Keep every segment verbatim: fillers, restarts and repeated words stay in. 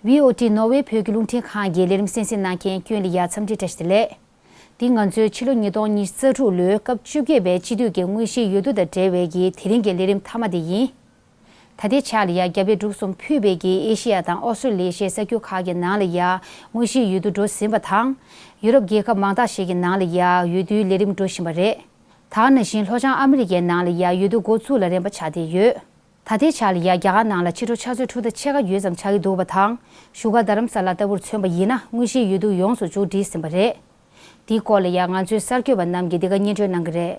བྷི་ཨོ་ཊི་ནོར་ཝེ་བོད་ཀྱི་རླུང་འཕྲིན་ཁང་གི་ལས་རིམ་གསན་གཟིགས་གནང་མཁན་ཀུན་ལ་ཡ་འཚམས་འདྲི་བཀྲ་ཤིས་བདེ་ལེགས། འདི་ང་ཚོའི་ཕྱི་ལོ་ཉིས་སྟོང་ཉི་ཤུ་རྩ་དྲུག་ལོའི་སྐབས་བཅོ་བརྒྱད་པའི་སྤྱི་འཐུས་ཀྱི་དངོས་གཞིའི་འོས་བསྡུ་དང་འབྲེལ་བའི་གི་དེ་རིང་གི་ལས་རིམ་མཐའ་མ་དེ་ཡིན། ད་ལྟའི་ཆར་ལ་ཡ་རྒྱ་བལ་འབྲུག་གསུམ་ཕུད་པའི་གི་ཨེ་ཤེ་ཡ་དང་ཨོ་སི་ཀྲོ་ལི་ཡ་ཞེས་ས་ཁུལ་ཁག་གི་ནང་ལ་ཡ་དངོས་གཞིའི་འོས་བསྡུ་འགྲོ་ཟིན་པ་དང་། ཡུ་རོབ་རྒྱལ་ཁབ་མང་དག་ཞིག་གི་ནང་ལ་ཡ་འོས་བསྡུའི་ལས་རིམ་འགྲོ་བཞིན་པ་རེད། ད་ག་ནང་བཞིན་ལྷོ་བྱང་ཨ་མི་རི་ཀའི་ནང་ལ་ཡ་འོས་བསྡུ་འགོ་ཚུགས་ལ་རན་པ་ཆགས་བསྡད་ཡོད། ད་ལྟའི་ཆར་ལ་ཡ་རྒྱ་གར་ནང་ལ་ཕྱི་དྲོ་ཆུ་ཚོད་དྲུག་དང་ཕྱེད་ཀ་ཡོལ་ཙམ་ཆགས་ཀྱི་འདུག་པ་དང་། བཞུགས་སྒར་རྡ་རམ་ས་ལ་ལྟ་བུར་མཚོན་པ་ཡིན་ན་དངོས་གཞིའི་འོས་བསྡུ་ཡོངས་སུ་མཇུག་སྒྲིལ་ཟིན་པ་རེད། འདིའི་སྐོར་ལ་ཡ་ང་ཚོའི་གསར་འགོད་པ་རྣམས་ཀྱིས་འདི་ག་སྙན་སྒྲོན་གནང་གི་རེད།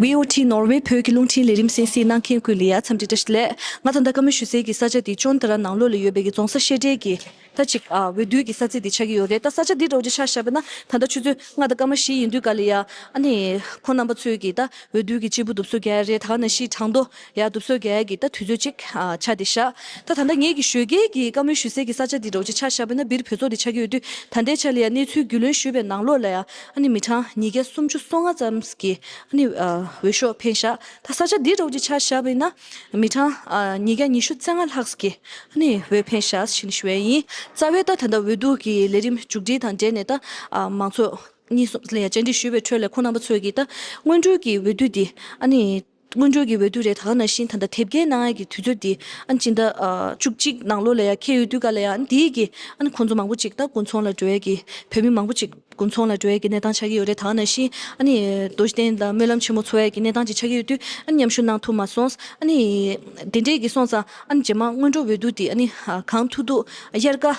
བྷི་ཨོ་ཊི་ནོར་ཝེ་བོད་ཀྱི་རླུང་འཕྲིན་ལས་རིམ་གསན་གཟིགས་གནང་མཁན་ཀུན་ལ་ཡ་འཚམས་འདྲི་བཀྲ་ཤིས་བདེ་ལེགས། ང་ད་ལྟ་བཀའ་མོལ་ཞུ་སའི་གི་ས་ཆ་དེ་ཅོན་ཏ་ར་ནང་ལོགས་ལ་ཡོད་པའི་གི་རྫོང་སར་བཤད་གྲྭའི་གི་ད་ཅིག་ཨ་འོས་བསྡུའི་གི་ས་ཚིགས་འདི་ཆགས་ཀྱི་ཡོད་རེད། ད་ས་ཆ་འདི་འདྲ་བོ་ཅིག་ཆ་བཞག་པ་ན་ད་ལྟ་ཆུ་ཚོད་ལྔ་དང་སྐར་མ་བཞི་ཡིན་དུས་ག་ལ་ཡ་ཨ་ནི་ཁོང་རྣམ་པ་ཚོས་ཀྱི་ད་འོས་བསྡུའི་གི་སྤྱིལ་བུ་འདུག་སེ་རྒྱག་ཡ་རེད། ད་ག་ནང་བཞིན་གྲངས་ཐོ་ཡ་འདུག་སེ་རྒྱག་ཡ་གི་ད་དུས་ཚོད་ཅིག་ཨ་ཆགས་བསྡད་ཤག་ད་ད་ལྟ་ངེད་ཀྱི་ཞོགས་ཀའི་གི་བཀའ་མོལ་ཞུ་སའི་གི་ས་ཆ་འདི་འདྲ་བོ་ཅིག་ཆ་བཞག་པ་ན་སྦིར་བོད་ཚོགས་འདི་ཆགས་ཀྱི་ཡོད་དུས་ད་ལྟའི་ཆ་ལ་ཡ་གནས་ཚུལ་རྒྱུས་ལོན་ཞུས་པའི་ནང་ལོགས་ལ་ཡ་ཨ་ནི་མི་གྲངས་ཉིས་བརྒྱ་སུམ་ཅུ་སོ་ལྔ་ཙམ་གྱི་ཨ་ནི་ཨ་འོས་ཤོག་འཕེན་ཤག་ད་ས་ཆ་འདི་འདྲ་བོ་ཅིག་ཆ་བཞག་པ་ཡིན་ན་མི་གྲངས་ཨ་ཉིས་བརྒྱ་ཉི་ཤུ་རྩ་ལྔ་ལྷག་གི་ཨ་ནི་འོས་འཕེན་ཤག་ཞེས་ཞུ་ཡ་ཡིན། རྩ་བའི་ད་ད་ལྟ་འོས་བསྡུ་གི་ལས་རིམ་མཇུག་སྒྲིལ་དང་འབྲེལ་ནས་ད་ཨ་མང་ཚོགས་གཉིས་གསུམ་ལ་ཡ་བཅར་འདྲི་ཞུས་པའི་ཁྲོད་ལ་ཁོང་རྣམ་པ་ཚོས་ཀྱིས་ད་སྔོན་འགྲོའི་གི་འོས་བསྡུ་འདི་ཨ་ནི་སྔོན་འགྲོའི་གི་འོས་བསྡུ་རེད། ད་ག་ནང་བཞིན་ད་ལྟ་དེབ་སྐྱེལ་གནང་ཡ་གི་དུས་ཚོད་འདི་ཨ་ནི་སྤྱི་ཟླ་ཨ་བཅུ་གཅིག་ནང་ལོགས་ལ་ཡ་འཁེལ་ཡོད་དུས་ག་ལ་ཡ་ཨ་ནི་དེའི་གི་ཨ་ནི་ཁོང་ཚོ་མང་པོ་ཅིག་ད་དགོན་ཚོང་ལ་འགྲོ་ཡ་གི་བོད་མི་མང་པོ་ཅིག་དགོན་ཚོང་ལ་འགྲོ་ཡ་གི་གནས་སྟངས་ཆགས་ཀྱི་ཡོད་རེད། ད་ག་ནང་བཞིན་ཨ་ནི་རྡོ་རྗེ་གདན་ལ་སྨོན་ལམ་ཆེན་མོ་འཚོགས་ཡ་གི་གནས་སྟངས་ཅིག་ཆགས་ཀྱི་ཡོད་དུས་ཨ་ནི་མཉམ་ཞུགས་གནང་ཐུབ་མ་སོང་། ཨ་ནི་དེ་འདྲའི་གི་སོང་ཙང་ཨ་ནི་རྗེས་མ་སྔོན་འགྲོ་འོས་བསྡུ་དེ་ཨ་ནི་གང་ཐུབ་ཐུབ་དབྱར་ཁ་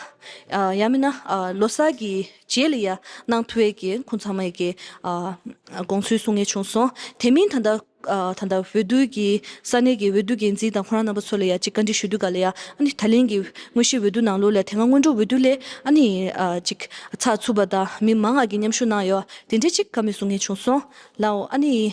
ཡང་མིན་ན་ལོ་གསར་གི་རྗེས་ལ་ཡ་གནང་ཐུབ་ཡ་གི་ཁོང་ཚང་མ་ཡི་གི་དགོངས་ཚུལ་གསུང་མཁན་བྱུང་སོང་། དེ་མིན་ད་ལྟ་ད་ལྟ་འོས་བསྡུ་གི་ས་གནས་ཀྱི་འོས་བསྡུ་འགན་འཛིན་དང་ཁོ་རང་རྣམ་པ་ཚོ་ལ་ཡ་ཅིག་བཀའ་འདྲི་ཞུ་དུས་ག་ལ་ཡ་ཨ་ནི་ད་ལན་གྱི་དངོས་གཞིའི་འོས་བསྡུ་ནང་ལོགས་ལ་དེ་སྔ་སྔོན་འགྲོ་འོས་བསྡུ་ལས་ཨ་ནི་ཅིག་ཚགས་ཚུད་པ་དང་མི་མང་ང་གི་མཉམ་ཞུགས་གནང་ཡོད་དེ་འདྲའི་ཅིག་བཀའ་མོལ་གསུང་མཁན་བྱུང་སོང་ལའོ། ཨ་ནི་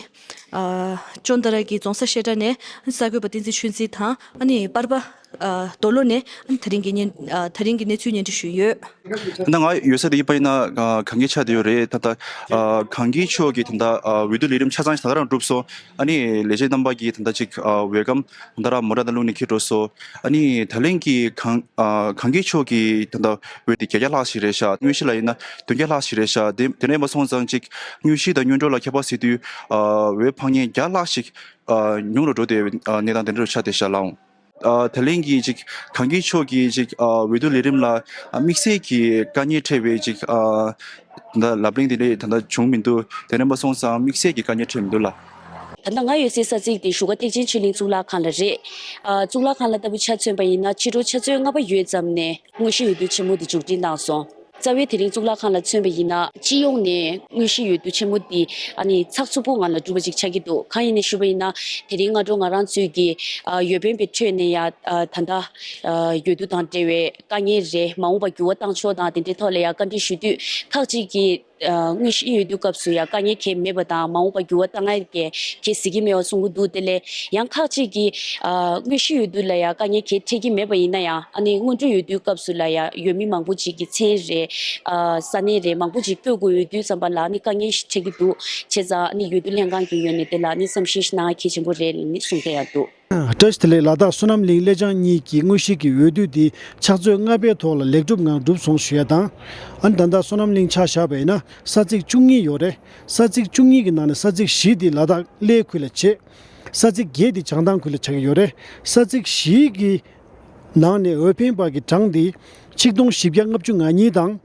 ཨ་ཅོན་ཏ་ར་གི་རྫོང་སར་བཤད་གྲྭ་ནས་ཨ་ནི་གསར་འགོད་པ་བསྟན་འཛིན་ཆོས་འཛིན་དང་ཨ་ནི་པར་པ་ཨ་རྡོ་ལོ་ནས་ཨ་ནི་ད་རིང་གི་བརྙན་ཨ་ད་རིང་གི་གནས་ཚུལ་སྙན་སྒྲོན་ཞུས་ཡོད། ད་ང་ཡོད་ས་དེ་ཡིན་པ་ཡིན་ན་ཨ་གངས་སྐྱིད་ཆགས་བསྡད་ཡོད་རེད། ད་ལྟ་ཨ་གངས་སྐྱིད་ཕྱོགས་ཀྱི་ད་ལྟ་ཨ་འོས་བསྡུ་ལས་རིམ་ཆ་ཚང་ཞིག་ད་ག་རང་གྲུབ་སོང་། ཨ་ནི་ལས་བྱེད་རྣམ་པ་གིས་ད་ལྟ་ཅིག་ཨ་ཝེལ་ཀམ་ད་ལྟ་ར་མོ་ཊ་དང་བླུགས་ནས་འཁྱེར་འགྲོ་སོང་། ཨ་ནི་ད་ལན་གྱི་གངས་ཨ་གངས་སྐྱིད་ཕྱོགས་ཀྱི་ད་ལྟ་འོས་དེ་བརྒྱད་བརྒྱ་ལྷག་ཞིག་རེད་ཤག་དངོས་གཞི་ལ་ཡིན་ན་བདུན་བརྒྱ་ལྷག་ཞིག་རེད་ཤག་དེ་དེ་འདྲ་ཡིན་པ་སོང་ཙང་ཅིག་དངོས་གཞི་དང་སྔོན་འགྲོ་ལ་ཁྱད་པར་བྱེད་དུས་ཨ་འོས་འཕང་མཁན་བརྒྱ་ལྷག་ཞིག་ཨ་ཉུང་རུ་འགྲོ་བསྡད་པའི་ཨ་གནས་སྟངས་དེ་འདྲ་རུ་ཆགས་བསྡད་ཤག་ལགས། ཨ་ད་ལན་གྱི་ཅིག་གངས་སྐྱིད་ཕྱོགས་ཀྱི་ཅིག་ཨ་འོས་བསྡུ་ལས་རིམ་ལ་ཨ་དམིགས་བསལ་གྱི་དཀའ་ངལ་འཕྲད་པའི་ཅིག་ཨ་ད་ལབ་གླེང་དེ་འདྲ་ད་ལྟ་བྱུང་མི་འདུག་དེ་འདྲ་ཡིན་པ་སོང་ཙང་དམིགས་བསལ་གྱི་དཀའ་ངལ་འཕྲད་མི་འདུག་ལགས། ད་ལྟ་ང་ཡོད་སའི་ས་ཚིགས་དེ་བཞུགས་སྒར་ཐེག་ཆེན་ཆོས་གླིང་གཙུག་ལག་ཁང་ལ་རེད། ཨ་གཙུག་ལག་ཁང་ལ་ལྟ་བུ་ཆ་མཚོན་པ་ཡིན་ན་ཕྱི་དྲོ་ཆུ་ཚོད་ལྔ་པ་ཡོལ་ཙམ་ནས་དངོས་གཞི་འོས་བསྡུ་ཆེན་མོ་དེ་མཇུག་སྒྲིལ་གནང་སོང་། རྩ་བའི་དེ་རིང་གཙུག་ལག་ཁང་ལ་མཚོན་པ་ཡིན་ན་སྤྱི་ཡོངས་ནས་དངོས་གཞི་འོས་བསྡུ་ཆེན་མོ་འདི་ཨ་ནི་ཚགས་ཚུད་པོ་ངང་ལ་གྲུབ་པ་ཅིག་ཆགས་ཀྱི་འདུག་གང་ཡིན་ནས་ཞུས་པ་ཡིན་ན་དེ་རིང་སྔ་དྲོ་ང་རང་ཚོའི་གི་ཨ་འོས་འཕེན་པའི་ཁྲོད་ནས་ཡ་ཨ་ད་ལྟ་ཨ་འོས་བསྡུ་དང་འབྲེལ་བའི་དཀའ་ངལ་རེད། མ་འོངས་པ་འགྱུར་བ་བཏང་ཕྱོགས་དང་དེ་འདྲའི་ཐོག་ལ་ཡ་བཀའ་འདྲི་ཞུ་དུས་ཁག་ཅིག་གིས་ཨ་དངོས་གཞི་འོས་བསྡུ་སྐབས་སུ་ཡ་དཀའ་ངལ་གང་ཡང་མེད་པ་དང་མ་འོངས་པ་འགྱུར་བ་བཏང་ཡ་གི་གང་ཡང་གཟིགས་ཀྱི་མེད་པ་གསུང་གི་འདུག་དེ་ལས་ཡང་ཁག་ཅིག་གིས་ཨ་དངོས་གཞི་འོས་བསྡུ་ལ་ཡ་དཀའ་ངལ་གང་ཡང་འཕྲད་ཀྱི་མེད་པ་ཡིན་ན་ཡང་ཨ་ནི་སྔོན་འགྲོ་འོས་བསྡུའི་སྐབས་སུ་ལ་ཡ་འོས་མི་མང་པོ་ཅིག་གི་མཚན་རེད། ཨ་ས་གནས་རེད། མང་པོ་ཅིག་བཀོད་དགོས་ཡོད་དུས་ཙམ་པ་ལ་ཨ་ནི་དཀའ་ངལ་ཞིག་འཕྲད་ཀྱི་འདུག་བྱས་ཙང་ཨ་ནི་འོས་བསྡུ་ལྷན་ཁང་གི་ངོས་ནས་དེ་ལ་ཨ་ནི་བསམ་ཤེས་ཤིག་གནང་ཡ་གལ་ཆེན་པོ་རེད་ལབ་ནས་གསུང་བསྡད་ཡ་འདུག་བཀྲ་ཤིས་བདེ་ལེགས། ལ་དྭགས་བསོད་ནམས་གླིང་གླེ་བྱང་གཉིས་ཀྱི་དངོས་གཞི་གི་འོས་བསྡུ་དེ་ཕྱག་ཚོད་ལྔ་པའི་ཐོག་ལ་ལེགས་གྲུབ་ངང་གྲུབ་སོང་ཞུ་ཡ་དང་། ཨ་ནི་ད་ལྟ་བསོད་ནམས་གླིང་ཆ་བཞག་པ་ཡིན་ན་ས་ཚིགས་བཅུ་གཉིས་ཡོད་རེད། ས་ཚིགས་བཅུ་གཉིས་ཀྱི་ནང་ནས་ས་ཚིགས་བཞི་དེ་ལ་དྭགས་གླེ་ཁུལ་ལ་བྱེད། ས་ཚིགས་བརྒྱད་དེ་བྱང་ཐང་ཁུལ་ལ་ཆགས་ཀྱི་ཡོད་རེད། ས་ཚིགས་བཞི་གི་ནང་ནས་འོས་འཕེན་པ་གི་གྲངས་དེ་ཆིག་སྟོང་བཞི་བརྒྱ་ལྔ་བཅུ་ང་གཉིས་དང་།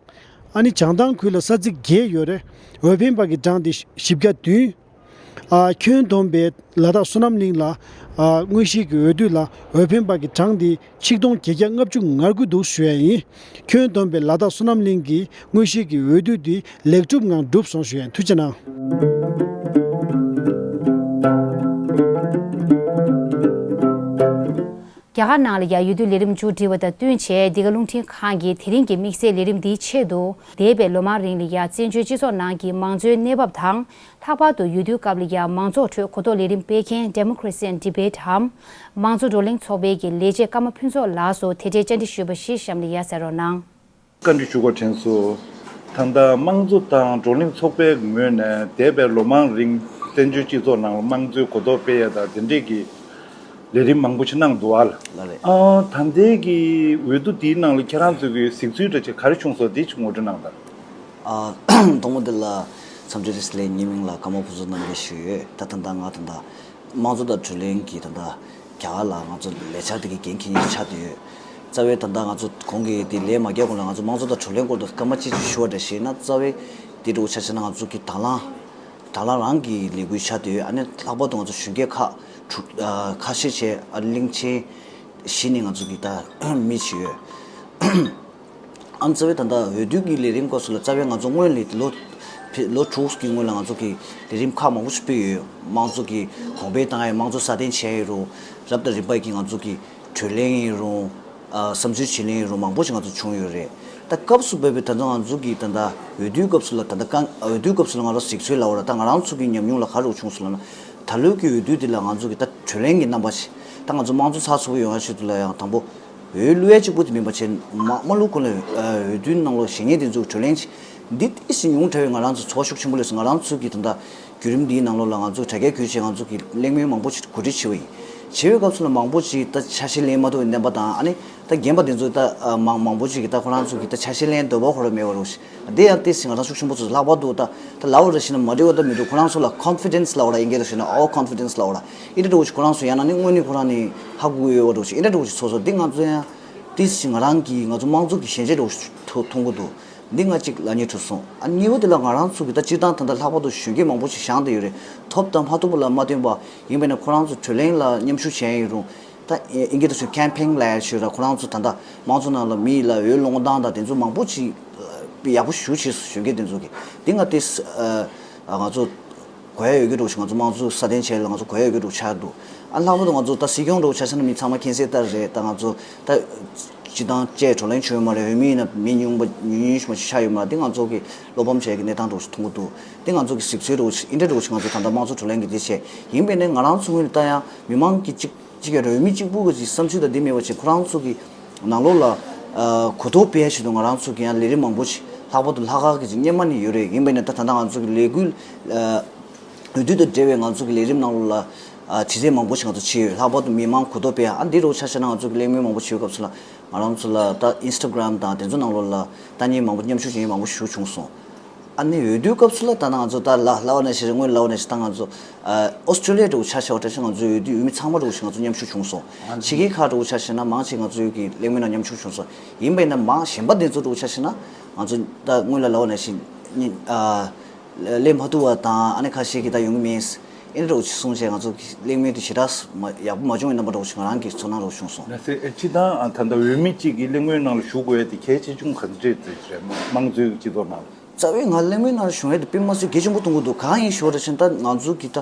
ཨ་ནི་བྱང་ཐང་ཁུལ་ལ་ས་ཚིགས་བརྒྱད་ཡོད་རེད། འོས་འཕེན་པ་གི་གྲངས་དེ་བཞི་བརྒྱ་བདུན། ཨ་ཁྱོན་བསྡོམས་པའི་ལ་དྭགས་བསོད་ནམས་གླིང་ལ་ཨ་དངོས་གཞི་གི་འོས་བསྡུ་ལ་འོས་འཕེན་པ་གི་གྲངས་དེ་ཆིག་སྟོང་བརྒྱད་བརྒྱ་ལྔ་བཅུ་ང་དགུ་འདུག་ཞུ་ཡ་ཡིན། ཁྱོན་བསྡོམས་པའི་ལ་དྭགས་བསོད་ནམས་གླིང་གི་དངོས་གཞི་གི་འོས་བསྡུ་དེ་ལེགས་གྲུབ་ངང་གྲུབ་སོང་ཞུ་ཡ་ཡིན། ཐུགས་རྗེ་གནང་། རྒྱ་གར་ནང་ལ་ཡ་འོས་བསྡུ་ལས་རིམ་མཇུག་སྒྲིལ་བ་དང་བསྟུན་བྱས་འདི་ག་རླུང་འཕྲིན་ཁང་གིས་དེ་རིང་གི་དམིགས་བསལ་ལས་རིམ་འདིའི་ཆེད་དུ་འདས་པའི་ལོ་མང་རིང་ལ་ཡ་བཙན་བྱོལ་སྤྱི་ཚོགས་ནང་གི་མང་གཙོའི་གནས་བབ་དང་། ལྷག་པར་དུ་འོས་བསྡུའི་སྐབས་ལ་ཡ་མང་ཚོགས་ཁྲོད་གོ་རྟོགས་ལས་རིམ་སྤེལ་མཁན་Democracy and Debate འམ། མང་གཙོ་བགྲོ་གླེང་ཚོགས་པའི་གི་ལས་བྱེད་ཀརྨ་ཕུན་ཚོགས་ལགས་སུ་དེ་འབྲེལ་བཅར་འདྲི་ཞུས་པ་ཞིག་གཤམ་ལ་ཡ་གསན་རོགས་གནང་། བཀའ་འདྲི་ཞུ་དགོས་དྲན་སོང་། ད་ལྟ་དམངས་གཙོ་དང་བགྲོ་གླེང་ཚོགས་པའི་ངོས་ནས་འདས་པའི་ལོ་མང་རིང་ བཙན་བྱོལ་སྤྱི་ཚོགས་ནང་ལ་དམངས་གཙོའི་གོ་རྟོགས་སྤེལ་ཡ་དང་དེ་འདྲས་ཀྱི་ལས་རིམ་མང་པོ་ཞིག་གནང་འདུག་ཨ་ལ། ལགས་རེད། ཨ། ད་ལྟའི་གི་འོས་བསྡུ་དེའི་ནང་ལ་ཁྱེད་རང་ཚོས་ཀྱི་གཟིགས་ཚུལ་འདྲ་ཅིག་ག་རེ་བྱུང་སོང་དེ་ཅིག་ངོ་སྤྲོད་གནང་དང་། ཨ། ཐོག་མ་དེ་ལ་འཚམས་འདྲི་རེ་ལས་ངའི་མིང་ལ་ཀརྨ་ཕུན་ཚོགས་རྣམ་རྒྱལ་ཞུ་ཡོད། ད་ད་ལྟ་ང་ད་ལྟ་དམངས་གཙོ་དང་བགྲོ་གླེང་གི་ད་ལྟ་རྒྱ་གར་ལ་ང་ཚོ་ལས་འཆར་དེ་གའི་འགན་འཁྱེར་མཁན་ཞིག་ཆགས་བསྡད་ཡོད། རྩ་བའི་ད་ལྟ་ང་ཚོ་གོང་གི་དེ་ལས་མ་བརྒྱབ་གོང་ལ་ང་ཚོ་དམངས་གཙོ་དང་བགྲོ་གླེང་སྐོར་དུ་སྐར་མ་གཅིག་ཅིག་ཞུ་བ་འདྲ་ཞིག་ན། རྩ་བའི་དེ་འདྲ་བོ་ཆ་བཞག་ན་ང་ཚོ་གི་དང་བླངས་དང་བླངས་རང་གི་ལས་འགུལ་ཆགས་བསྡད་ཡོད། ཨ་ནི་ལྷག་པར་དུ་ང་ཚོ་གཞོན་སྐྱེས་ཁག་དྲུག་ཨ་ཁ་ཤས་བྱས། ཨ་ནི་གླིང་ཆེན་བཞི་ནས་ང་ཚོ་གི་ད་མི་བྱས་ཡོད། ཨ་ནི་རྩ་བའི་ད་ལྟ་འོས་བསྡུ་གི་ལས་རིམ་སྐབས་སུ་ལ་རྩ་བའི་ང་ཚོ་སྔོན་ལ་ལོ་ཕེ་ལོ་དྲུག་གི་སྔོན་ལ་ང་ཚོ་གི་ལས་རིམ་ཁག་མང་པོ་ཞིག་སྤེལ་ཡོད། དམངས་གཙོ་གི་གོང་འཕེལ་བཏང་ཡ། དམངས་གཙོ་སྲ་བརྟན་བྱས་ཡོད་རུང་། རབ་དང་རིམ་པ་གི་ང་ཚོ་གི་བགྲོ་གླེང་ཡིན་རུང་། ཨ་བསམ་ཚུལ་བརྗེ་ལེན་ཡིན་རུང་མང་པོ་ཞིག་ང་ཚོ་བྱུང་ཡོད་རེད། ད་སྐབས་སུ་བབས་པའི་ད་ལྟ་ང་ཚོ་གི་ད་ལྟ་འོས་བསྡུའི་སྐབས་སུ་ལ་ད་ལྟ་རྐང་འོས་བསྡུའི་སྐབས་སུ་ལ་ང་རང་གཟིགས་ཚུལ་ལབ་པ་ར། ད་ང་རང་ཚོ་གི་ཉམས་མྱོང་ལ་ག་རེ་བྱུང་སོང་ལབ་ན། ད་ལོའི་གི་འོས་བསྡུ་འདི་ལ་ང་ཚོ་གི་ད་བགྲོ་གླེང་གི་རྣམ་པ་ཞིག་ད་ང་ཚོ་དམངས་གཙོ་ཚགས་ཚུད་པོ་ཡོང་ཡ་ཆེད་དུ་ལ་ཡང་དང་པོ་འོས་བླུག་ཡ་གཅིག་པུ་དེ་མིན་པ་བྱས། མ་མ་བླུག་གོང་ལ་འོས་བསྡུའི་ནང་ལོགས་བཞེངས་མཁན་དེ་ཚོ་གི་བགྲོ་གླེང་ཞིག་འདི་ཏོག་ཙམ་ཉུང་དྲགས་པས་ང་རང་ཚོ་ཚོར་བ་ཤུགས་ཆེན་པོ་སླེབས་སོང་། ང་རང་ཚོ་གི་ད་ལྟ་བརྒྱུད་རིམ་འདིའི་ནང་ལོགས་ལ་ང་ཚོ་དྲ་རྒྱ་བརྒྱུད་བྱས་ང་ཚོ་གི་གླེང་མོལ་མང་པོ་ཞིག་གོ་སྒྲིག་བྱས་པ་ཡིན། བྱས་པའི་སྐབས་སུ་ལ་མང་པོ་ཞིག་ད་ཆ་ཤས་ལེན་མ་ཐུབ་པའི་རྣམ་པ་དང་། ཨ་ནི་ད་རྒན་པ་དེ་ཚོ་ད་ཨ་མང་མང་པོ་ཞིག་གིས་ད་ཁོ་རང་ཚོ་གི་ད་ཆ་ཤས་ལེན་འདོད་པ་ཁོ་རང་མེད་པ་རེད་ཤག་དེ་ཡང་ཏོག་ཙམ་ང་རང་ཤུགས་ཆེན་པོ་ཚོ་ལྷག་པར་དུ་ད་ད་ལབ་པ་འདྲ་ཞིག་ན་མ་འགྲིག་པ་ད་མི་འདུག་ཁོ་རང་ཚོ་ལ་ཀོན་ཕི་ཌེན་སི་ལབ་པ་ར། ཨིན་སྐད་ཐོག་བཤད་ན་ཨོ་ཀོན་ཕི་ཌེན་སི་ལབ་པ་ར། ཨིན་འདྲ་འདྲ་བོ་ཞིག་ཁོ་རང་ཚོ་ཡང་ན་ནི་དངོས་གནས་ཁོ་རང་ནི་ཧ་གོ་གི་ཡོད་པ་འདྲ་བོ་ཞིག་ཨིན་འདྲ་འདྲ་བོ་ཞིག་ཚོར་སོང་། འདི་ང་ཚོ་ཡང་ཏོག་ཙམ་ང་རང་གིས་ང་ཚོ་དམངས་གཙོ་གི་ཞན་ཆ་འདྲ་བོ་ཞིག་མཐོང་མཐོང་གི་འདུག་འདི་ང་གཅིག་ལབ་སྙིང་བྲོ་སོང་། ཨ་གཉིས་པ་དེ་ལ་ང་རང་ཚོ་གི་ད་སྤྱིར་བཏང་ད་ལྟ་ལྷག་པར་དུ་གཞོན་སྐྱེས་མང་པོ་ཞིག་བཞེངས་བསྡད་ཡོད་རེད། ཐོབ་དང་མ་ཐོབ་ལ་མ་ལྟོས་པ་ཡིན་པས་ན་ཁོ་རང་ཚོ་བགྲོ་གླེང་ལ་མཉམ་ཞུགས་བྱས་ཡིན་རུང་། ད་ཨིན་སྐད་ཐོག་བཤད་ན་ཀེམ་པེན་ལབ་ཡ་ཞིག་ཡོད་ར། ཁོ་རང་ཚོ་ད་ལྟ་དམངས་གཙོ་ནང་ལ་མི་ལ་འོས་སློང་སྟངས་དང་དེ་ཚོ་མང་པོ་ཞིག་ཡག་པོ་ཞེ་པོ་བྱས་སོང་། གཞོན་སྐྱེས་དེ་ཚོ་གིས་འདི་ང་ཏོག་ཙམ་ང་ཚོ་གོ་ཡ་ཡོད་ཀྱི་འདུག་ཞེས། ང་ཚོ་དམངས་གཙོ་སྲ་བརྟན་བྱས་ལ་ང་ཚོ་གོ་ཡ་ཡོད་ཀྱི་འདུག་ཆགས་འདུག་ཨ་ལྷག་པར་དུ་ང་ཚོ་ད་སྲིད་སྐྱོང་འདྲ་བོ་ཆ་བཞག་ན་མི་ཚང་མ་མཁྱེན་གསལ་ལྟར་རེད། ད་ང་ཚོ་ད་སྤྱིར་བཏང་བཅས་བགྲོ་གླེང་བྱུང་ཡོད་མ་རེད། འོས་མི་ཡིན་ན་མི་ཉུང་པ་ཉུང་ཉུང་ཞིག་མ་ཞིག་ཆགས་ཡོད་མ་རེད། འདི་ང་ཚོ་གི་བློ་ཕམ་བྱས་ཀྱི་གནས་སྟངས་འདྲ་བོ་ཞིག་མཐོང་གི་འདུག་འདི་ང་ཚོ་གི་གཟིགས་ཚུལ་འདྲ་བོ་ཞིག་ཨིན་འདྲ་འདྲ་བོ་ཞིག་ང་ཚོ་ད་ལྟ་དམངས་གཙོ་བགྲོ་གླེང་གི་འདི་བྱས་ཡིན་པས་ནས་ང་རང་ཚོ་ངོས་ནས་ད་ཡང་མི་མང་གི་གཅིག་གཅིག་ཡོད་རེད། འོས་མི་གཅིག་པུ་གི་ཅིག་བསམ་ཚུལ་དང་འདི་མེད་པ་བྱས། ཁོ་རང་ཚོ་གི་ནང་ལོགས་ལ་ཨ་གོ་རྟོགས་སྤེལ་ཡ་ཆེད་དུ་ང་རང་ཚོ་གི་ཡང་ལས་རིམ་མང་པོ་ཞིག་ལྷག་པར་དུ་ལྷག་དཀར་གྱི་ཅིག་སྔོན་མ་ནས་ཡོད་རེད། ཡིན་པས་ནས་ད་ད་ལྟ་ང་ཚོ་གི་ལས་འགུལ་ཨ་འོས་བསྡུ་དང་འབྲེལ་བའི་ང་ཚོ་གི་ལས་རིམ་ནང་ལོགས་ལ་ཨ་དྲི་རྩད་མང་པོ་ཞིག་ང་ཚོ་བྱས་ཡོད། ལྷག་པར་དུ་མི་མང་གོ་རྟོགས་སྤེལ་ཡ། ཨ་འདི་རུ་ཆ་བཞག་ན་ང་ཚོ་གི་གླེང་མོལ་མང་པོ་བྱེད་སྐབས་སུ་ལ་ང་རང་ཚོ་ལ་ད་ཨིན་སི་ཊ་གྷ་རམ་དང་དེ་ཚོ་ནང་ལོགས་ལ་ལྟ་མཁན་མང་པོ་མཉམ་ཞུགས་བྱེད་མཁན་མང་པོ་ཞིག་བྱུང་སོང་། ཨ་ནི་འོས་བསྡུའི་སྐབས་སུ་ལ་ད་ནང་ང་ཚོ་ད་ལ་ལབ་པ་ནང་བཞིན་རེད། སྔོན་ལབ་པ་ནང་བཞིན་ད་ང་ཚོ་ཨ་ཨོ་སི་ཀྲོ་ལི་ཡ་འདྲ་བོ་ཆ་བཞག་པ་འདྲ་ཞིག་ང་ཚོའི་འོས་བསྡུའི་འོས་མི་ཚང་མ་འདྲ་བོ་ཞིག་ང་ཚོ་མཉམ་ཞུགས་བྱུང་སོང་། ཕྱི་རྒྱལ་ཁག་འདྲ་བོ་ཆ་བཞག་ན་མང་ཆེ་ང་ཚོའི་གི་གླེང་མོལ་ནང་མཉམ་ཞུགས་བྱུང་སོང་། ཡིན་པས་ན་མང་གཞན་པ་དེ་ཚོ་འདྲ་བོ་ཆ་བཞག་ན་ང་ཚོ་ད་སྔོན་ལ་ལབ་པ་ནང་བཞིན་ཨ་སླེབས་མ་ཐུབ་པ་དང་། ཨ་ནི་ཁ་ཤས་ཀྱིས་ད་ཡོང་གི་མིན་ཨེ་འདྲ་འདྲ་བོ་ཞིག་གསུངས་བྱས། ང་ཚོ་གི་གླེང་མོལ་དེ་ཞེ་དྲག་མ་ཡག་པོ་མ་བྱུང་བའི་རྣམ་པ་འདྲ་བོ་ཞིག་ང་རང་གི་ཚོར་སྣང་འདྲ་བོ་བྱུང་སོང་། ལགས་སེ། ཨེ་སྤྱིར་བཏང་ཨ་ད་ལྟ་འོས་མི་གཅིག་གིས་གླེང་མོལ་ནང་ལ་ཞུགས་དགོས་ཡ་དེ་གལ་ཆེ་ཆུང་ག་ཚོད་རེད་ཟེར། དམངས་གཙོའི་སྤྱི་ཚོགས་ནང་ལ། རྩ་བའི་ང་གླེང་མོལ་ནང་ཞུགས་ཡ་དེ་དཔེ་མ་སྲིད་གལ་ཆེན་པོ་མཐོང་གི་འདུག་གང་ཡིན་ཞུ་བ་རེད་ཕྱིན་ད་ང་ཚོ་གི་ད་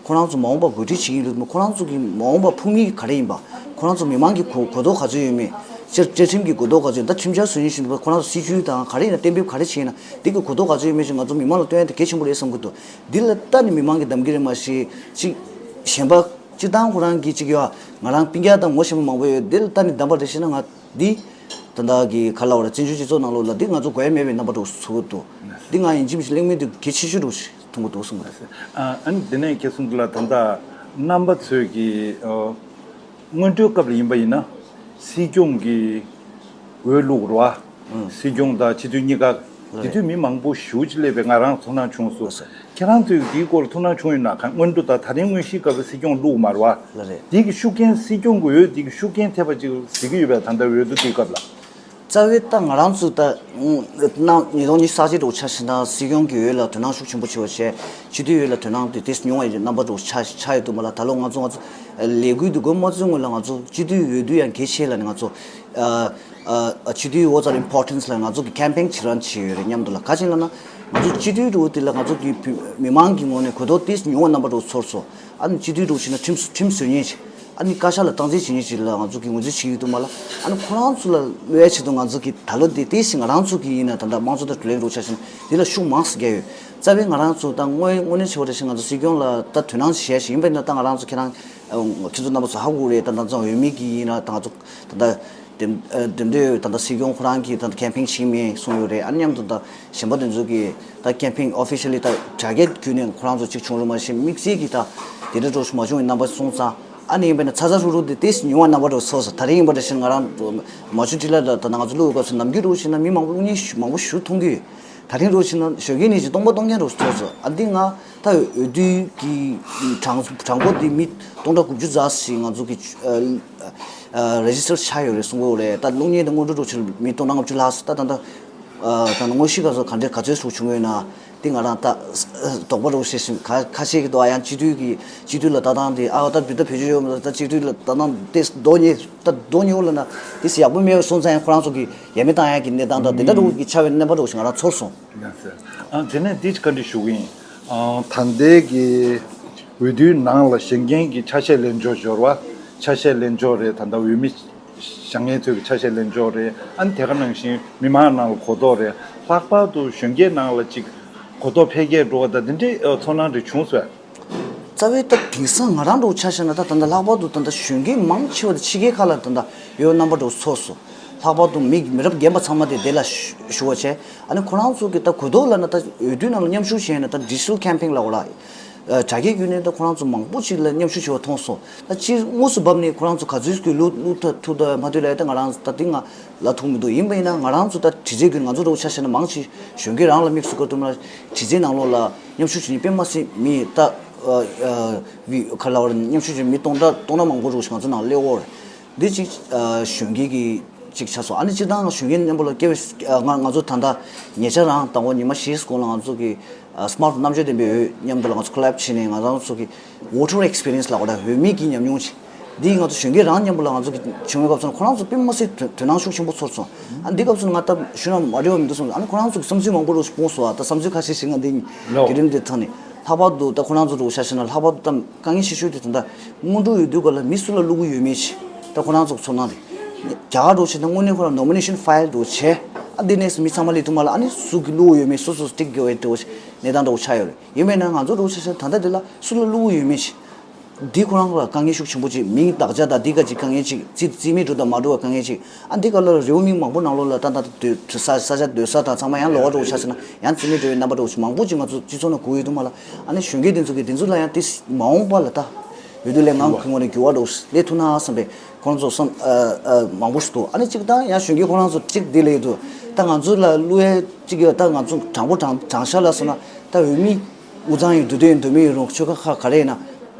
ཁོ་རང་ཚོ་མ་འོངས་པ་གོ་སྒྲིག་བྱེད་ཀྱི་ཡིན་ལུགས་མ། ཁོ་རང་ཚོ་གི་མ་འོངས་པ་ཕུགས་དམིགས་ག་རེ་ཡིན་པ། ཁོ་རང་ཚོ་མི་མང་གི་གོ་གོ་རྟོགས་ག་ཚོད་ཡོད་མེད། སྤྱིར་བཅའ་ཁྲིམས་ཀྱི་གོ་རྟོགས་ག་ཚོད་ཡོད། ད་ཁྲིམས་འཆར་བཟོ་མཁན་ཞིག་འདུག་ཁོ་རང་ཚོ་སྲིད་བྱུས་དང་ག་རེ་ཡིན་ན་གཏན་འབེབས་ག་རེ་བྱས་ན་འདི་གི་གོ་རྟོགས་ག་ཚོད་ཡོད་མེད་ཅིག་ང་ཚོ་མི་མང་ལ་སྟོན་ཡ་དེ་གལ་ཆེན་པོ་རེད་བསམ་གྱི་འདུག་འདི་ལ་ལྟ་ནས་མི་མང་གིས་གདམ་གྱི་རེད་མ་གཞི་ཅིག་གཞན་པ་སྤྱིར་བཏང་ཁོ་རང་གིས་ཅིག་ཡོད། ང་རང་སྤུན་ཀྱག་དང་ངོ་ཤེས་པ་མང་པོ་ཡོད། འདི་ལ་ལྟ་ནས་གདམ་པ་རེད་ཤེ་ན་ང་འདི་ད་ལྟ་གི་ག་ལ་བ་རེད། བཙན་བྱོལ་སྤྱི་ཚོགས་ནང་ལོགས་ལ་འདི་ང་ཚོ་དགོས་ཡ་མེད་པའི་རྣམ་པ་འདྲ་བོ་ཞིག་ཚོར་གྱི་འདུག་འདི་ང་ཡིན་གཅིག་མིན་གཅིག་གླེང་མོལ་འདི་གལ་ཆེ་ཤོས་འདྲ་བོ་ཞིག་མཐོང་གི་འདུག་གསུངས་པ་རེད། ཨ་ནི་དེ་ནས་ཁྱེད་གསུང་གི་ལ་ད་ལྟ་རྣམ་པ་ཚོས་ཀྱི་ཨ་སྔོན་འགྲོའི་སྐབས་ལ་ཡིན་པ་ཡིན་ན་སྲིད་སྐྱོང་གི་འོས་བླུགས་རོགས། ཨང་། སྲིད་སྐྱོང་དང་སྤྱི་འཐུས་གཉིས་ཀ། ལགས་དེ་རེད། དུས་མི་མང་པོ་ཞེ་པོ་ཅིག་སླེབས་པའི་ང་རང་ཚོར་སྣང་བྱུང་སོང་། ལགས་སོ། ཁྱེད་རང་ཚོས་འདིའི་སྐོར་ལ་ཐུགས་སྣང་བྱུང་ཡོད་ན། གང་སྔོན་འགྲོ་དང་ད་རིང་དངོས་གཞིའི་སྐབས་ལ་སྲིད་སྐྱོང་བླུགས་མ་རེད་བ། ལགས་རེད། འདི་གི་ཤུགས་རྐྱེན་སྲིད་སྐྱོང་གི་འོས་འདི་གི་ཤུགས་རྐྱེན་ཐེབས་པ་ཅིག་གཟིགས་ཀྱི་ཡོད་པས་ད་ལྟ་འོས་བསྡུ་དེའི་སྐབས་ལ། རྩ་བའི་ད་ང་རང་ཚོ་ད་ནང་ཉིས་སྟོང་ཉི་ཤུ་རྩ་གཅིག་འདྲ་བོ་ཆ་བཞག་ན་སྲིད་སྐྱོང་གི་འོས་ལ་དོ་སྣང་ཤུགས་ཆེན་པོ་བྱས་པ་བྱས། སྤྱི་འཐུས་འོས་ལ་དོ་སྣང་དེ་ཏོག་ཙམ་ཉུང་བ་ཡི་རྣམ་པ་འདྲ་བོ་ཆགས་ཆགས་ཡོད་འདུག་མ་ལ། ད་ལོ་ང་ཚོ་ང་ཚོ་ལས་འགུལ་འདི་འགོ་མ་བཙུགས་སྔོན་ལ་ང་ཚོ་སྤྱི་འཐུས་འོས་བསྡུ་ཡང་གལ་ཆེ་ལབ་ནས་ང་ཚོ་ཨ་ཨ་ཨ་སྤྱི་འཐུས་votes are important ལབ་ང་ཚོ་གི་ཀེམ་པེན་བྱེད་རང་བྱས་ཡོད་རེད་སྙམ་འདུག་ལ། ག་ཅི་ལབ་ན་ང་ཚོ་སྤྱི་འཐུས་འདྲ་བོ་དེ་ལ་ང་ཚོ་གི་བུ་མི་མང་གི་ངོས་ནས་གོ་རྟོགས་ཏོག་ཙམ་ཉུང་བ་རྣམ་པ་འདྲ་བོ་ཚོར་སོང་། ཨ་ནི་སྤྱི་འཐུས་འདྲ་བོ་བྱས་ན་ཁྲིམས་ཁྲིམས་བཟོ་མཁན་ཞིག་ཨ་ནི་བཀའ་ཤག་ལ་སྟངས་འཛིན་བྱེད་མཁན་ཞིག་ལ་ང་ཚོ་གི་ངོས་འཛིན་བྱེད་ཀྱི་འདུག་མ་ལ། ཨ་ནི་ཁོ་རང་ཚོ་ལ་བླུག་ཡ་ཆེད་དུ་ང་ཚོ་གི་ད་ལོ་འདི་ཏོག་ཙམ་ང་རང་ཚོ་གི་ཡིན་ན་ད་ལྟ་དམངས་གཙོ་དང་བགྲོ་གླེང་འདྲ་བོ་ཆ་བཞག་ན་འདི་ལ་ཤུགས་མང་ཙམ་རྒྱག་ཡོད། རྩ་བའི་ང་རང་ཚོ་ད་དངོས་དངོས་གནས་བྱས་པ་འདྲ་ཞིག་ང་ཚོ་སྲིད་སྐྱོང་ལ་ད་དོ་སྣང་བྱེད་ཡ་ཞིག་ཡིན་པ་ཡིན་ན། ད་ང་རང་ཚོ་ཁྱེད་རང་ཁྱེད་ཚོ་རྣམ་པ་ཚོ་ཧ་གོ་རེད། ད་ང་ཚོ་འོས་མི་གི་ཡིན་ན་ད་ང་ཚོ་ད་ལྟ་ དེ་ཨ་དེ་འདྲའི་ད་ལྟ་སྲིད་སྐྱོང་ཁོ་རང་གིས་ད་ལྟ་ཀེམ་པིང་བྱེད་མེད་གསུངས་ཡོད་རེད། ཨ་ནི་མཉམ་དུ་ད་གཞན་པ་དེ་ཚོ་གིས་ད་ཀེམ་པིང་ཨོ་ཕི་ཤལ་ལི་ད་དྲ་རྒྱ་བརྒྱུད་ནས་ཁོ་རང་ཚོ་གཅིག་བྱུང་རུང་མ་གཞི་དམིགས་བསལ་གྱིས་ད་དེ་འདྲ་འགྲོ་མ་བྱུང་བའི་རྣམ་པ་སོང་ཙང་། ཨ་ནི་ཡིན་པས་ན་ཚ་ཚ་རུག་རུག་དེ་ཏོག་ཙམ་ཉུང་བ་རྣམ་པ་འགྲོ་སོང་ཙང་། ད་རིང་ཡིན་པ་འདྲ་ཞིག་ང་རང་མ་བྱུང་ཅི་ལ་ད་ད་ང་ཚོ་ལུག་སྐབས་སུ་ནམ་རྒྱུན་འགྲོ་ཞིག་ན་མི་མང་པོ་སློབ་གཉེར་ཞུ་མང་པོ་ཞུ་མཐོང་གི་ཡོད། ད་རིང་རོགས་བྱས་ན་ཞོགས་ཀས་ནས་ཅིག་སྟོང་པ་སྟོང་རྐྱང་རོགས་ཚོགས་སོང་། ཨ་འདི་ང་ད་འོས་བསྡུ་གི་གྲངས་གྲངས་འབོར་འདི་མི་སྟོང་ཕྲག་དགུ་བཅུ་ཙམ་ཞིག་ང་ཚོ་གི་ཨ་ཨ་རེ་ཇི་སི་ཊར་ཆགས་ཡོད་རེད་གསུང་གི་ཡོད་རེད། ད་སློབ་གཉེར་དང་སྔོན་འགྲོ་རོགས་བྱས་ན་མི་སྟོང་ཕྲག་ལྔ་བཅུ་ལྷག་ཙམ། ད་ད་ད་ཨ་ད་ད་དངོས་གཞི་ག་ཚོད་ག་འདྲ་ག་ཚོད་ཞིག་བྱུང་ཡོད་ན་འདི་ང་རང་ད་དོགས་པ་རོགས་བྱས་ཤིང་ཁ་ཁ་ཤས་ཀྱིས་ད་ཡང་སྤྱི་འཐུས་ཀྱི་སྤྱི་འཐུས་ལ་ལྟ་སྟངས་དེ་ཨ་ད་བི་ད་བེད་སྤྱོད་ཡོད་མ་རེད། ད་སྤྱི་འཐུས་ལ་ལྟ་སྟངས་དེ་མདོག་ཉེས་ད་མདོག་ཉེས་པོ་ལ་ན་དེ་ཡག་པོ་མེད་པ་སོང་ཙང་ཡང་ཁོ་རང་ཚོ་གི་ཡ་མེད་བཏང་ཡག་གི་གནས་སྟངས་དང་དེ་འདྲ་རོགས་ཀྱི་ཆགས་པའི་གནས་པ་རོགས་ཤིག་ང་རང་ཚོར་སོང་། ཡང་སྲིད། ཨ་དེ་ནས་འདི་བཀའ་འདྲི་ཞུ་གི་ཡིན། ཨ་ད་ལྟའི་གི་འོས་བསྡུའི་ནང་ལ་བཞེངས་མཁན་གྱི་ཆ་ཤས་ལེན་ཕྱོགས་འབྱོར་བ། ཆ་ཤས་ལེན་ཕྱོགས་རེད། ད་ལྟ་འོས་མི་བཞེངས་མཁན་ཚོའི་གི་ཆ་ཤས་ལེན་ཕྱོགས་རེད། ཨ་ནི་དེ་ག་ནང་བཞིན་མི་མང་ནང་ལ་གོ་རྟོགས་རེད། ལྷག་པར་དུ་གཞོན་སྐྱེས་ནང་ལ་ཅིག་གོ་རྟོགས་འཕེལ་རྒྱས་འགྲོ་བ་དང་དེ་འདྲའི་ཨ་ཚོར་སྣང་རེ་བྱུང་སོང་། རྩ་བའི་ད་དེང་སང་ང་རང་འདྲ་བོ་ཆ་བཞག་ན་ད་ད་ལྟ་ལྷག་པར་དུ་ད་ལྟ་གཞོན་སྐྱེས་མང་ཆེ་བ་དེ་ཕྱི་རྒྱལ་ཁག་ལ་ད་ལྟ་ཡོད་རྣམ་པ་འདྲ་བོ་ཚོར་སོང་། ལྷག་པར་དུ་མི་མི་རབས་རྒན་པ་ཚང་མ་དེ་དེ་ལ་ཞུ་བ་བྱས། ཨ་ནི་ཁོ་རང་ཚོ་གི་ད་གོ་རྟོགས་ལ་ན་ད་འོས་བསྡུ་ནང་ལ་མཉམ་ཞུགས་བྱས་ན་ད་ཌི་ཇི་ཊལ་ཀེམ་པིང་ལ་འོ་ལ་དྲ་རྒྱའི་བརྒྱུད་ནས་ད་ཁོ་རང་ཚོ་མང་པོ་ཅིག་ལ་མཉམ་ཞུགས་བྱས་པ་མཐོང་སོང་། ད་སྤྱིར་དངོས་སུ་བབས་ནས་ཁོ་རང་ཚོ་ག་ཚོད་ཀྱི་བླུག་བླུག་ཐུབ་ཐུབ་ད་མ་ཐུབ་ལ་ད་ང་རང་ད་དེ་ང་ལབ་ཐུབ་མི་འདུག་ཡིན་པ་ཡིན་ན་ང་རང་ཚོ་ད་དྲི་རྩད་བརྒྱུད་ང་ཚོ་འདྲ་བོ་ཆ་བཞག་ན་མང་ཆེ་གཞོན་སྐྱེས་རང་ལ་དམིགས་སུ་བཀར་ཐུབ་ན་དྲི་རྩད་ནང་ལོགས་ལ་མཉམ་ཞུགས་བྱེད་མཁན་དཔེ་མ་སྲིད་མི་ད་ཨ་ཨ་བི་ག་ལ་བར་མཉམ་ཞུགས་བྱེད་མཁན་མི་སྟོང་ཕྲག་སྟོང་ཕྲག་མང་པོ་འདྲ་བོ་ཞིག་ང་ཚོ་ནང་སླེབས་ཡོད་རེད། འདི་གཅིག་ཨ་གཞོན་སྐྱེས་ཀྱི་གཅིག་ཆགས་སོང་། ཨ་ནི་སྤྱིར་བཏང་གཞོན་སྐྱེས་མཉམ་པོ་ལ་སྐད་ཆ་ང་ང་ཚོ་ད་ལྟ་ཉེ་ཆར་རང་དང་པོ་ཉི་མ་བཞི་གོང་ལ་ང་ཚོ་གི་ཨ་སི་མཱར་ཊི་རྣམ་དཔྱོད་ལྡན་པའི་འོས་མཉམ་དུ་ལ་ང་ཚོ་ཁོ་ལེབ་བྱས་ནས་ང་རང་ཚོ་གི་ཝོ་ཊར་ཨེག་སི་པི་རི་ཡན་སི་ལབ་དགོས་རེད། འོས་མི་གི་ཉམས་མྱོང་ཅིག་འདི་ང་ཚོ་གཞོན་སྐྱེས་རང་མཉམ་པོ་ལ་ང་ཚོ་གི་བྱུང་བའི་སྐབས་སུ་ཁོ་རང་ཚོ་དཔེ་མ་སྲིད་དོ་དོ་སྣང་ཤུགས་ཆེན་པོ་ཚོར་སོང་། ཨ་འདི་སྐབས་སུ་ང་ད་ཞུ་ན་མ་འགྲིག་པ་མི་འདུག་བསམ་སོང་། ཨ་ནི་ཁོ་རང་ཚོ་གི་བསམ་ཚུལ་མང་པོ་རུ་སྤུངས་སོང་། ཨ་ད་བསམ་ཚུལ་ཁ་ཤས་ཤིག་ང་འདི་ལོ་བརྒྱུད་རིམ་འདི་ཐོག་ནས་ལྷག་པར་དུ་ད་ཁོ་རང་ཚོ་རུ་ཆ་བཞག་ན་ལྷག་པར་དུ་ད་དཀའ་ངལ་ཆེ་ཤོས་དེ་ད་ལྟ་སྔོན་འགྲོ་འོས་བསྡུ་སྐབས་ལ་མི་སུ་ལ་བླུག་གི་ཡོད་མེད་ཅིག་ད་ཁོ་རང་ཚོ་གི་ཚོར་སྣང་དེ། རྒྱ་གར་འདྲ་བོ་བྱས་ན་དངོས་གནས་ཁོ་རང་ནོ་མི་ནེ་ཤན་ཕའིལ་འདྲ་བོ་བྱས། ཨ་འདི་ནས་མི་ཚང་མ་སླེབས་ཐུབ་མ་ལ། ཨ་ནི་སུ་གི་བླུག་ཡོད་མེད་སོ་སོ་ཊིག་དགོས་ཡོད་འདྲ་བོ་ཞིག་གནས་སྟངས་འདྲ་བོ་ཆགས་ཡོད་རེད། ཡིན་པས་ན་ང་ཚོ་འདྲ་བོ་ཆ་བཞག་ད་ལྟ་འདི་ལ་སུ་ལ་བླུག་ཡོད་མེད་ཅིག་འདི་ཁོ་རང་ལ་དཀའ་ངལ་ཤུགས་ཆེན་པོ་ཅིག་མིང་བདག་ཆ་དང་འདི་ག་ཅིག་དཀའ་ངལ་ཅིག་རྩིས་རྩིས་མེད་འགྲོ་དང་མ་འགྲོ་བ་དཀའ་ངལ་ཅིག་ཨ་འདི་ག་ལ་རེའུ་མིག་མང་པོ་ནང་ལོགས་ལ་ད་ལྟ་སྡོད་ས་ས་ཆ་སྡོད་ས་དང་ཚང་མ་ཡང་ལོགས་ཀ་འདྲ་བོ་ཆ་བཞག་ན་ཡང་རྩིས་མེད་འགྲོ་བའི་རྣམ་པ་འདྲ་བོ་ཞིག་མང་པོ་ཅིག་ང་ཚོ་སྤྱི་ཚོགས་ནང་གོ་ཡོད་འདུག་མ་ལ། ཨ་ནི་གཞོན་སྐྱེས་དེ་ཚོ་གི་དེ་ཚོ་ལ་ཡང་དེ་མ་འོངས་པ་ལ་ད་འོས་བསྡུ་ལས་ངང་གི་ངོས་ནས་འགྱུར་བ་འདྲ་བོ་ཞིག་སླེབས་ཐུབ་ན་བསམ་པའི་ཁོང་ཚོ་བསམ་ཨ་ཨ་མང་པོ་ཞིག་འདུག་ཨ་ནི་གཅིག་ད་ཡང་གཞོན་སྐྱེས་ཁོ་རང་ཚོ་གཅིག་འདི་ལས་འདུག་ད་ང་ཚོ་ལ་བླུག་ཡས་གཅིག་ཡོད། ད་ང་ཚོ་དྲང་པོ་དྲང་དྲང་བཞག་ལ་སོང་ན་ད་འོས་མི་དབུས་གཙང་ཡིན་འདུག་སྟོད་ཡིན་འདུག་མི་ཡིན་རུང་ཆོལ་ཁ་ཁག་ག་རེ་ཡིན་ན་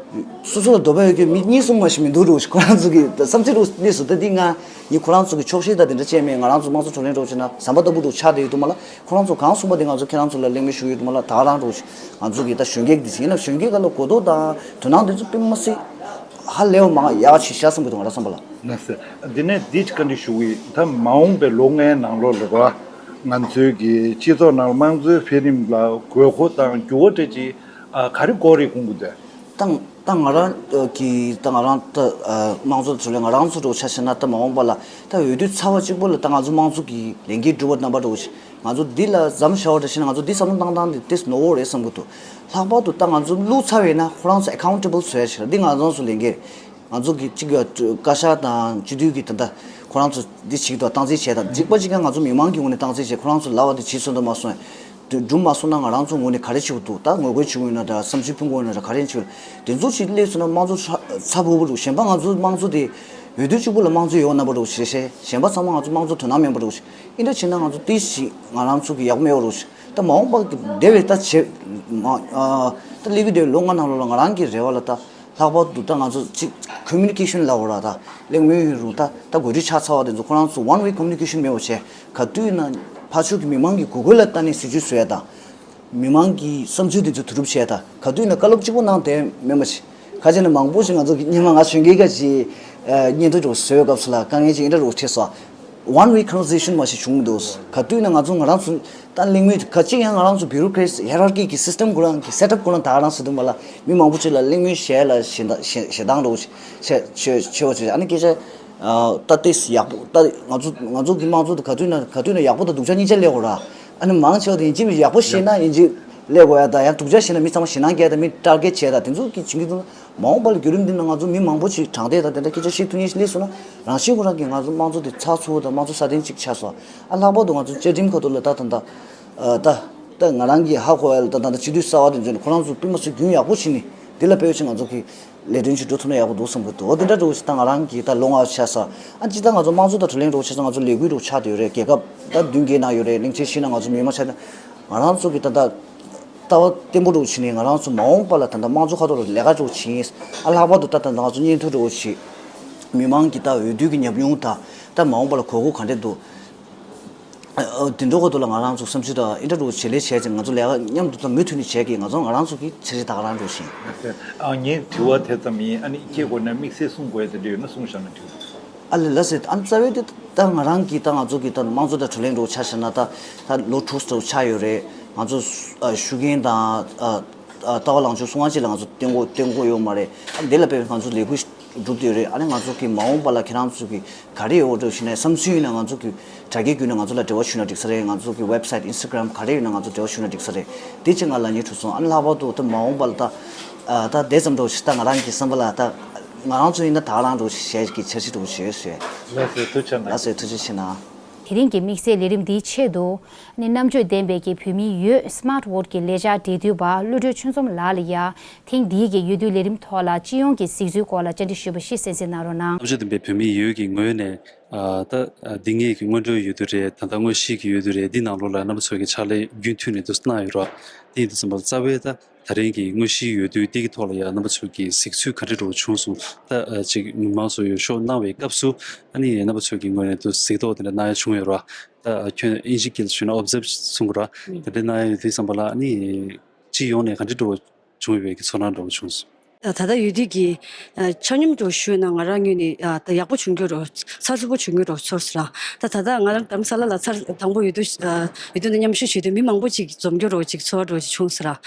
སོ་སོ་ལ་འདོད་པ་ཡོད་མཁན་མི་གཉིས་གསུམ་མ་ཞིག་མི་འདུག་འདྲ་བོ་ཞིག་ཁོ་རང་ཚོ་གི་ད་བསམ་ཚུལ་འདྲ་བོ་སླེབས་སོང་། ད་འདི་ང་ནི་ཁོ་རང་ཚོ་གི་ཕྱོགས་ཞེན་དང་དེ་འདྲ་བྱས་མེད། ང་རང་ཚོ་དམངས་གཙོ་བགྲོ་གླེང་འདྲ་བོ་བྱས་ན་ཟམ་པ་ལྟ་བུ་འདྲ་བོ་ཆགས་བསྡད་ཡོད་འདུག་མ་ལ། ཁོ་རང་ཚོ་གང་གསུངས་པ་དེ་ང་ཚོ་ཁྱེད་རང་ཚོ་ལ་གླེང་མོལ་ཞུ་གི་ཡོད་དུ་མ་ལ། ད་ག་རང་འགྲོ་ཞིག་ང་ཚོ་གི་ད་གཞོན་སྐྱེས་འདི་ཞིག་ཡིན་ན་གཞོན་སྐྱེས་སྒང་ལ་གོ་རྟོགས་དང་དོ་སྣང་འདི་ཚོ་དཔེ་མ་སྲིད་ཧ་ལས་པ་མང་ཡག་ཅིག་ཤར་སོང་གི་འདུག་ང་རང་བསམ་པ་ལ། ལགས་སོ། འདི་ནས་འདི་བཀའ་འདྲི་ཞུ་གི་ཡིན། ད་མ་འོངས་པའི་ལོ་ལྔའི་ནང་ལོགས་ལ་ར་ང་ཚོའི་གི་སྤྱི་ཚོགས་ནང་ལ་དམངས་གཙོའི་འཕེལ་རིམ་ལ་དགོས་མཁོ་དང་འགྱུར་བ་འདྲ་ཅིག་ཨ་ག་རེ་དགོས་རེད་དགོངས་ཀྱི་འདུག་ད་ད་ང་རང་གི་ད་ང་རང་ད་དམངས་གཙོ་ཚོ་ལ་ང་རང་ཚོ་འདྲ་བོ་ཆ་བཞག་ན་ད་མ་འོངས་པ་ལ་ད་འོས་བསྡུ་ཚར་བ་གཅིག་པོ་ལ་ད་ང་ཚོ་དམངས་གཙོ་གི་ལས་འགན་སྒྲུབ་པ་རྣམ་པ་འདྲ་བོ་ཞིག་ང་ཚོ་འདི་ལ་མཚམས་བཞག་པ་འདྲ་ཞིག་ན་ང་ཚོ་འདི་བསམ་བློ་བཏང་སྟངས་འདི་ཏོག་ཙམ་ནོར་བ་རེད་བསམ་གྱི་འདུག་ལྷག་པར་དུ་ད་ང་ཚོ་བླུགས་ཚར་བས་ན་ཁོ་རང་ཚོ་ཨེ་ཁའུན་ཊེ་བལ་བཟོ་ཡ་ཞིག་རེད། འདི་ང་རང་ཚོ་ལས་འགན་རེད། ང་ཚོ་གི་གཅིག་ཡ་བཀའ་ཤག་དང་སྤྱི་འཐུས་ཀྱི་ད་ལྟ་ཁོ་རང་ཚོ་འདི་བྱེད་ཀྱི་འདུག་སྟངས་འཛིན་བྱས་དང་འཇིགས་པ་གཅིག་ཀྱང་ང་ཚོ་མི་མང་གི་ངོས་ནས་སྟངས་འཛིན་བྱས་ཁོ་རང་ཚོ་ལབ་པ་འདི་བྱེད་ཚུལ་འདུག་མ་སོང་། འདི་སྒྲུབ་མ་སོང་ན་ང་རང་ཚོ་ངོས་ནས་ག་རེ་བྱེད་དགོས་འདུག་ད་ངོ་རྒོལ་བྱེད་དགོས་ཡོད་ན་འདྲ་བསམ་ཚུལ་ཕུལ་དགོས་ཡོད་ན་འདྲ་ག་རེ་བྱེད་དགོས་འདུག་དེ་ཚོ་ཅིག་སླེབས་སོང་ན་དམངས་གཙོ་ཚ་ཚ་འུར་འུར་འདུག་གཞན་པ་ང་ཚོ་དམངས་གཙོ་དེ་འོས་བསྡུ་གཅིག་པོ་ལ་དམངས་གཙོ་ཡོད་རྣམ་པ་འདྲ་བོ་ཞིག་རེད་ཤག་གཞན་པ་ཚང་མ་ང་ཚོ་དམངས་གཙོ་དོ་སྣང་མེད་པ་འདྲ་བོ་ཞིག་ཨིན་འདྲ་བྱས་ན་ང་ཚོ་ཏོག་ཙམ་ང་རང་ཚོ་གི་ཡག་པོ་མེད་པ་འདྲ་བོ་ཞིག་ད་མ་འོངས་པ་གི་འདས་པའི་ད་བྱེད་མ་ཨ་ད་སླེབས་ཀྱི་འདས་པའི་ལོ་ལྔ་ནང་ལོགས་ལ་ང་རང་གི་རེ་བ་ལ་ད་ལྷག་པར་དུ་ད་ང་ཚོ་གཅིག་ཀོ་མུ་ནི་ཀེ་ཤན་ལབ་དགོས་ར། ད་གླེང་མོལ་ཡིན་རུང་ད་ད་འགོ་ཁྲིད་ཆགས་ཚར་བ་དེ་ཚོ་ཁོ་རང་ཚོ་ཝན་ཝེ་ཀོ་མུ་ནི་ཀེ་ཤན་མེད་པ་བྱས། ག་དུས་ན་ཕར་ཕྱོགས་ཀྱི་མི་མང་གི་གོ་སྐབས་ལ་ལྟ་ནས་སྲིད་ཇུས་བཟོ་ཡ་དང་། མི་མང་གི་བསམ་ཚུལ་དེ་ཚོ་བསྡུ་རུབ་བྱས་དང་། ག་དུས་ན་བཀའ་སློབ་གཅིག་པོ་གནང་བསྡད་མེད་མ་གཞི། ཁ་ཆེ་ན་མང་པོ་ཞིག་ང་ཚོ་གི་སྔོན་མ་ང་གཞོན་སྐྱེས་སྐབས་ཀྱི་ཨ་སྙན་ཐོ་འདྲ་བོ་བཟོས་པའི་སྐབས་སུ་ལ་དཀའ་ངལ་ཅིག་འདྲ་བོ་འཕྲད་སོང་། ཝན་ཝེ་ཀོན་ཝར་སེ་ཤན་མ་ཞིག་བྱུང་མི་འདུག་ག་དུས་ན་ང་ཚོ་ང་རང་ཚོ་ད་གླེང་མོལ་ག་ཅིག་ཡང་ང་རང་ཚོ་བྷིའུ་རོ་ཀེ་རེ་སི་ཧེ་རར་ཀི་གི་སིས་ཊམ་ཁོ་རང་གི་སེ་ཊབ་ཁོ་རང་ད་ག་རང་ཟེར་དུས་མ་ལ་མི་མང་པོ་ཅིག་ལ་གླེང་མོལ་བྱས་ལ་ཞེ་སྡང་ཞེ་སྡང་འདྲ་བོ་ཞིག་བྱས་བྱས་བྱས་པ་བྱས། ཨ་ནི་སྐད་ཆ་ཨ་ད་ཏོག་ཙམ་ཡག་པོ་ད་ང་ཚོ་ང་ཚོ་གི་དམངས་གཙོ་དེ་ག་དུས་ན་ག་དུས་ན་ཡག་པོ་དང་སྡུག་ཅག་གཉིས་ཆ་སླེབས་ཡོད་ར། ཨ་ནི་མང་ཆེ་བ་དེ་ཡིན་གཅིག་མིན་ཡག་པོ་བཤད་ན་ཡིན་གཅིག་སླེབས་དགོས་ཡ་དང་ཡང་སྡུག་ཅག་བྱས་ན་མི་ཚང་མ་ཞེད་སྣང་སྐྱེ་ཡ་དང་མི་དཀྲག་སྐྱེད་བྱས་དང་དེ་ཚོ་གི་བྱེད་ཀྱི་འདུག་མ་འོངས་པ་ལ་བརྒྱུད་རིམ་འདི་ནང་ང་ཚོ་མི་མང་པོ་ཞིག་དྲང་བདེན་དང་དེ་འདྲ་སྐད་ཆ་བཤད་ཐུབ་མཁན་ཞིག་སླེབས་སོང་ན་རང་བཞིན་ཁོ་རང་གིས་ང་ཚོ་དམངས་གཙོ་དེ་ཚགས་ཚུད་དང་དམངས་གཙོ་སྲ་བརྟན་ཅིག་ཆགས་སོང་། ཨ་ལྷག་པར་དུ་ང་ཚོ་བཅའ་ཁྲིམས་ཁ་ཐོག་ལ་ད་ད་ད་ད་ད་ང་རང་གིས་ཧ་གོ་ཡ་ལ་ད་ད་ད་སྤྱི་འཐུས་གསར་བ་དེ་ཚོ་ནི་ཁོ་རང་ཚོ་སྤུས་མ་ཚོས་རྒྱུན་ཡག་པོ་བྱས་ནས་འདི་ལ་དཔེ་ཆ་ང་ཚོ་གི་ལས་དོན་ཞིག་འགྲོ་ཐུབ་ན་ཡག་པོ་འདུག་བསམ་གི་འདུག་འོ་དེ་འདྲ་འདྲ་བོ་ཞིག་ད་ང་རང་གིས་ད་ལོ་ལྔ་ཆགས་ས་ཨ་ཅི་ད་ང་ཚོ་དམངས་གཙོ་དང་བགྲོ་གླེང་འདྲ་བོ་ཆགས་ས་ང་ཚོ་ལས་འགུལ་འདྲ་བོ་ཆགས་བསྡད་ཡོད་རེད། རྒྱལ་ཁབ་ད་མདུན་སྐྱེལ་གནང་ཡོད་རེད། གླིང་ཆེན་ཞིག་ན་ང་ཚོ་མི་མང་ཆགས་ད་ང་རང་ཚོ་གི་ད་ད་ལྟ་བ་བརྟན་པོ་འདྲ་བོ་བྱས་ནས་ང་རང་ཚོ་མ་འོངས་པ་ལ་ད་ལྟ་དམངས་གཙོ་ཁ་ཐོག་ལ་ལས་ཀ་འདྲ་བོ་བྱེད་ཡིན། ཨ་ལྷག་པར་དུ་ད་ད་ང་ཚོ་སྙན་ཐོ་འདྲ་བོ་ཞིག་མི་མང་གི་ད་འོས་བསྡུ་གི་ཉམས་མྱོང་དང་ད་མ་འོངས་པ་ལ་དགོས་མཁོ་གང་འདྲ་འདུག་ཨ་ཨ་དེ་འདྲ་ཁ་ཐོག་ལ་ང་རང་ཚོ་བསམ་ཚུལ་དང་ཨེ་འདྲ་འདྲ་བོ་བྱེད་ལས་བྱས་ཅིང་ང་ཚོ་ལས་ཀ་མཉམ་དུ་ད་མུ་མཐུད་ནས་བྱས་ཀྱི་ང་ཚོ་ང་རང་ཚོ་གི་འཆར་གཞི་ད་ག་རང་འདྲ་བོ་ཞིག་ཨ་ངའི་དྲི་བ་དེ་ཙམ་ཡིན། ཨ་ནི་སྐྱེ་དགོས་ན་དམིགས་བསལ་གསུང་དགོས་ཡ་དེ་འདྲ་ཡོད་ན་གསུངས་བཞག་ན་འགྲིག་ཨ་ལེ་ལགས་སེ། ཨ་ནི་རྩ་བའི་དེ་ད་ང་རང་གིས་ད་ང་ཚོ་གི་ད་དམངས་གཙོ་དང་བགྲོ་གླེང་འདྲ་བོ་ཆ་བཞག་ན་ད་ད་ལོ་དྲུག་ཙམ་ཆགས་ཡོད་རེད། ང་ཚོ་ཨ་ཤུགས་རྐྱེན་དང་ཨ་ཨ་ལྟ་བ་ལངས་ཕྱོགས་སུ་ང་ཅི་ལ་ང་ཚོ་བསྟེན་གོ་བསྟེན་གོ་ཡོད་མ་རེད། ཨ་དེ་ལ་དཔེ་ང་ཚོ་ལས་འགུལ་སྒྲུབ་བསྡད་ཡོད་རེད། ཨ་ནི་ང་ཚོ་གི་མ་འོངས་པ་ལ་ཁྱེད་རང་ཚོ་གི་ག་རེ་ཡོད་འདྲ་བོ་ཞིག་ནས་བསམ་ཚུལ་ཡིན་ན་ང་ཚོ་གི་དྲ་རྒྱའི་བརྒྱུད་ནས་ང་ཚོ་ལ་འབྲེལ་བ་ཞུས་ན་འགྲིག་ས་རེད། ང་ཚོ་གི་ཝེབ་སའིཊ་ཨིན་སི་ཊ་གྷ་རམ་ག་རེ་ཡོད་ན་ང་ཚོ་འབྲེལ་བ་ཞུས་ན་འགྲིག་ས་རེད། དེ་ཅིག་ང་ལབ་སྙིང་བྲོ་སོང་། ཨ་ནི་ལྷག་པར་དུ་ད་མ་འོངས་པ་ལ་ད་ཨ་ད་དེ་ཙམ་འདྲ་བོ་ཞིག་ད་ང་རང་གི་བསམ་པ་ལ་ད་ང་རང་ཚོ་ཡིན་ན་ད་ག་རང་འདྲ་བོ་ཞིག་བྱས་ཀྱི་འཆར་གཞི་འདྲ་བོ་ཞིག་ཡོད་ཞེས། ལགས་སོ་ཐུགས་རྗེ་གནང་། ལགས་སོ་ཐུགས་རྗེ་ཆེ་གནང་། དེ་རིང་གི་དམིགས་བསལ་ལས་རིམ་འདིའི་ཆེད་དུ་ནི་རྣམ་དཔྱོད་ལྡན་པའི་གི་བོད་མིའི་འོས་སི་མཱརཊ་ཝོ་ཊི་གི་ལས་འཆར་འབྲེལ་མཐུད་པ་བློ་གྲོས་ཆོས་འཛོམས་ལགས་ལ་ཡ་ཐེངས་འདིའི་གི་འོས་བསྡུའི་ལས་རིམ་ཐོག་ལ་སྤྱི་ཡོངས་ཀྱི་གཟིགས་ཚུལ་སྐོར་ལ་བཅར་འདྲི་ཞུས་པ་ཞིག་གསན་གཟིགས་གནང་རོགས་གནང་། རྣམ་དཔྱོད་ལྡན་པའི་བོད་མིའི་འོས་ཀྱི་ངོས་ནས་ཨ་ད་ཨ་འདི་སྔོན་གྱི་སྔོན་འགྲོའི་འོས་བསྡུ་རེད། ད་ལྟ་དངོས་གཞིའི་གི་འོས་བསྡུ་རེད། འདི་ནང་ལོགས་ལ་རྣམ་པ་ཚོ་གི་ཕྱག་ལས་རྒྱུན་མཐུད་ནས་འདུག་གནང་ཡོད་ར། དེ་ཡིན་དུས་ཙམ་པ་རྩ་བའི་ད་ད་རིང་གི་དངོས་གཞིའི་འོས་བསྡུ་འདི་གི་ཐོག་ལ་ཡང་རྣམ་པ་ཚོ་གི་གཟིགས་ཚུལ་ག་འདྲ་འདྲ་བོ་བྱུང་སོང་། ད་ཨ་ཅིག་མི་མང་ཚོ་འོས་ཤོག་གནང་བའི་སྐབས་སུ་ཨ་ནི་རྣམ་པ་ཚོ་གི་ངོས་ནས་འདུག་གཟིགས་རྟོག་དེ་འདྲ་གནང་ཡ་བྱུང་ཡོད་ར། ད་ཨ་ཁྱོད་ཨིན་ཇིའི་སྐད་ལ་ཞུས་ན་ཨོབ་ཛརབ་གསུང་གི་ར། དེ་འདྲ་གནང་ཡ་ཡོད་དུས་ཙམ་པ་ལ་ཨ་ནི་སྤྱི་ཡོངས་ནས་ག་འདྲ་འདྲ་བོ་བྱུང་ཡོད་པའི་གི་ཚོར་སྣང་འདྲ་བོ་བྱུང་སོང་། ད་ད་ལྟ་འོས་བསྡུ་གི་ཨ་ཆ་སྙོམས་འདྲ་བོ་ཞུས་ན་ང་རང་ངོས་ནས་ཨ་ད་ཡག་པོ་བྱུང་རྒྱུ་རོ་ཚགས་ཚུད་པོ་བྱུང་རྒྱུ་རོ་ཚོར་སོང་ར། ད་ད་ལྟ་ང་རང་རྡ་རམ་ས་ལ་ལ་ཚར་དང་པོ་འོས་བསྡུ་ཨ་འོས་བསྡུ་ནང་མཉམ་ཞུགས་བྱེད་དུས་མི་མང་པོ་ཅིག་འཛོམས་རྒྱུ་རོ་ཅིག་ཚོར་བ་འདྲ་བོ་ཅིག་བྱུང་སོང་ར།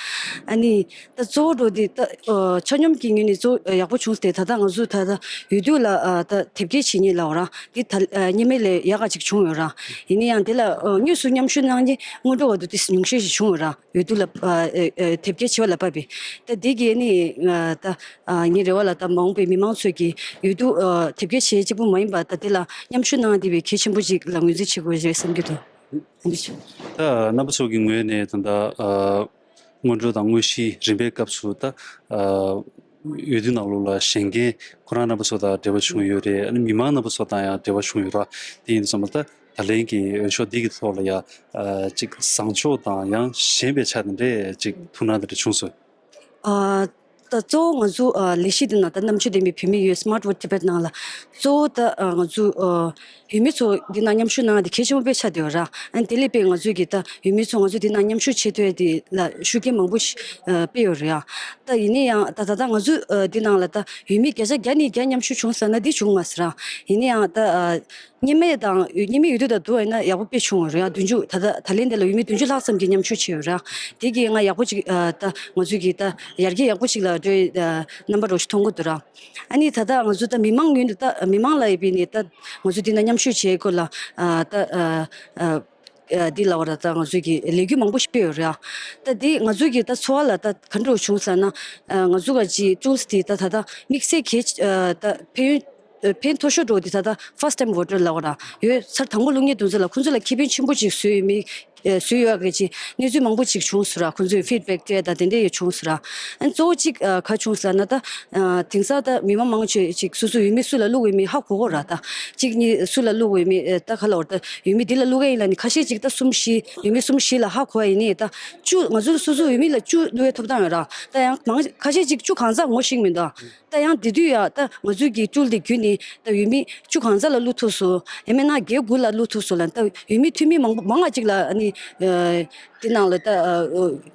ཨ་ནི་ད་གཙོ་བོ་འདྲ་བོ་དེ་ད་ཨ་ཆ་སྙོམས་ཀྱི་ངོས་ནས་གཙོ་བོ་ཡག་པོ་བྱུང་སྟེ་ད་ལྟ་ང་ཚོ་ད་ལྟ་འོས་བསྡུ་ལ་ཨ་ད་དེབ་སྐྱེལ་བྱེད་མཁན་ལབ་ར་དེ་ད་ཨ་སྔོན་མ་ལས་ཡག་ག་ཅིག་བྱུང་ཡོད་ར། ཡིན་ན་ཡང་དེ་ལ་ཨ་དངོས་སུ་མཉམ་ཞུགས་གནང་མཁན་སྔོན་འགྲོ་བ་འདུག་དེ་ཉུང་ཤས་ཤིག་བྱུང་ཡོད་ར། འོས་བསྡུ་ལ་ཨ་ཨ་ཨ་དེབ་སྐྱེལ་བྱེད་པ་ལ་བབས་པས། ད་དེ་གས་ནི་ཨ་ད་ཨ་ངའི་རེ་བ་ལ་ད་མ་འོངས་པའི་མི་མང་ཚོས་ཀྱི་འོས་བསྡུ་ཨ་དེབ་སྐྱེལ་བྱེད་གཅིག་པུ་མ་ཡིན་པ་ད་དེ་ལ་མཉམ་ཞུགས་གནང་བསྡད་པའི་གལ་ཆེན་པོ་ཅིག་ལ་ངོས་འཛིན་བྱེད་དགོས་རེད་བསམ་གྱི་འདུག་ཨ་ནི་ད་རྣམ་པ་ཚོ་གི་ངོས་ནས་ད་ལྟ་ཨ་སྔོན་འགྲོ་དང་དངོས་གཞིའི་རིམ་པའི་སྐབས་སུ་ད་ཨ་འོས་བསྡུ་ནང་ལོགས་ལ་བཞེངས་མཁན་ཁོ་རང་རྣམ་པ་ཚོ་དང་འབྲེལ་བ་བྱུང་ཡོད་རེད། ཨ་ནི་མི་མང་རྣམ་པ་ཚོ་དང་ཡང་འབྲེལ་བ་བྱུང་ཡོད་ར། དེ་ཡིན་དུས་ཙམ་པ་ད་ད་ལན་གྱི་འོས་ཤོག་འདི་གི་ཐོག་ལ་ཡང་ཨ་ཅིག་བཟང་ཕྱོགས་དང་ཡང་ཞན་པའི་ཆ་དེ་འདྲས་ཅིག་ཐུགས་སྣང་དེ་འདྲ་བྱུང་སོང་། ཨ་ད་གཙོ་བོ་ང་ཚོ་ཨ་ལས་གཞི་འདི་ནང་ད་རྣམ་དཔྱོད་ལྡན་པའི་བོད་མི་ཡོད་སི་མཱརཊ་ཝོཊ་ཊི་བེཊ་ནང་ལ་གཙོ་བོ་ད་ཨ་ང་ཚོ་ཨ་འོས་མི་ཚོ་འདི་ནང་མཉམ་ཞུགས་གནང་ཡ་དེ་གལ་ཆེན་པོ་དཔེ་ཆགས་བསྡད་ཡོད་ར། ཨ་ནི་དེ་ལས་དཔེ་ང་ཚོས་ཀྱི་ད་འོས་མི་ཚོ་ང་ཚོ་འདི་ནང་མཉམ་ཞུགས་བྱེད་ཐུབ་ཡ་དེ་ལ་ཤུགས་རྐྱེན་མང་པོ་ཞིག་ཨ་དཔེ་ཡོད་རེད་ཨ། ད་ཡིན་ན་ཡང་ད་ད་ལྟ་ང་ཚོ་ཨ་འདི་ནང་ལ་ད་འོས་མི་བརྒྱ་ཆ་བརྒྱ་ནས་བརྒྱ་མཉམ་ཞུགས་བྱུང་ཟེར་ན་འདི་བྱུང་མ་སོང་ར། ཡིན་ན་ཡང་ད་ཨ་སྔོན་མ་དང་སྔོན་མའི་འོས་བསྡུ་དང་བསྡུར་བ་ཡིན་ན་ཡག་པོ་དཔེ་བྱུང་ཡོད་རེད་ཨ། བདུན་ཅུ་ད་ལྟ་ད་ལན་དེ་ལ་འོས་མི་བདུན་ཅུ་ལྷག་ཙམ་གྱིས་མཉམ་ཞུགས་བྱས་ཡོད་རེད་ཨ། དེ་གིས་ང་ཡག་པོ་ཅིག་ཨ་ད་ང་ཚོས་ཀྱི་ད་ཡར་རྒྱས་ཡག་པོ་ཅིག་ལ་འགྲོ་ཡི་ཨ་རྣམ་པ་འདྲ་བོ་ཞིག་མཐོང་གི་འདུག་ར། ཨ་ནི་ད་ལྟ་ང་ཚོ་ད་མི་མང་ངོས་ནས་ད་མི་མང་ལ་ཡིན་པས་ནས་ད་ང་ཚོ་འདི་ན་མཉམ་ཞུགས་བྱེད་སྐོར་ལ་ཨ་ད་ཨ་ཨ་ཨ་འདི་ལ་བར་ད་ང་ཚོས་ཀྱི་ལས་འགུལ་མང་པོ་ཞིག་སྤེལ་ཡོད་རེད་ཨ། ད་འདི་ང་ཚོས་ཀྱི་ད་ཚོར་བ་ལ་ད་ག་འདྲ་བྱུང་ཟེར་ན་ཨ་ང་ཚོ་ག་ཅིག་ཊུལ་སི་དེ་ད་ད་ད་དམིགས་བསལ་གལ་ཨ་ད་ཕན་ཡོན་ཕན་ཐོགས་ཤོས་འདྲ་བོ་དེ་ད་ལྟ་ཕར་སི་ཊི་ཊེམ་ཝོ་ཊར་ལབ་པ་ར་ཡོད་ཚར་དང་པོ་བླུགས་མཁན་དེ་ཚོ་ལ་ཁོང་ཚོ་ལ་ཁེ་ཕན་ཆེན་པོ་ཅིག་བཟོས་ཡོད་མེད་ཨ་བཟོས་ཡོད་གི་ཅིག་གནས་ཚུལ་མང་པོ་ཅིག་བྱུང་སོང་ར། ཁོང་ཚོས་ཕིཌ་བེག་སྤྲད་ད་དེ་འདྲས་ཡོད་བྱུང་སོང་ར། ཨ་གཙོ་བོ་ཅིག་ཨ་ག་བྱུང་ཟེར་ན་ད་ཨ་དེང་སང་ད་མི་མང་མང་ཆེ་ཅིག་སོ་སོ་འོས་མི་སུ་ལ་བླུགས་ཡོད་མེད་ཧ་གོ་གོ་ར། ད་གཅིག་གཉིས་སུ་ལ་བླུགས་ཡོད་མེད་ཨ་ད་ག་ལབ་ར། ད་འོས་མི་འདི་ལ་བླུགས་ཡ་ཡིན་ལ་ནི་ཁ་ཤས་ཅིག་ད་གསུམ་བཞི་འོས་མི་གསུམ་བཞི་ལ་ཧ་གོ་ཡ་ཡིན་ནི་ད་བཅུ་ང་ཚོ་སོ་སོ་འོས་མི་ལ་བཅུ་བླུགས་ཡ་ཐོབ་ཐང་ཡོད་ར། ད་ཡང་མང་ཁ་ཤས་ཅིག་བཅུ་གང་ཟག་ངོ་ཤེས་མི་འདུག་ད་ཡང་དེ་དུས་ཡ་ད་ང་ཚོའི་གི་ཊུལ་དེ་བརྒྱུད་ནས་ད་འོས་མི་བཅུ་གང་ཟག་ལ་བླུགས་ཐུབ་སོང་། ཡང་མིན་ན་བརྒྱད་དགུ་ལ་བླུགས་ཐུབ་སོང་ལ། ད་འོས་མི་འཐུས་མི་མང་པོ་མང་བ་ཅིག་ལ་ཨ་ནི་ཨ་དེ་ནང་ལ་ད་ཨ་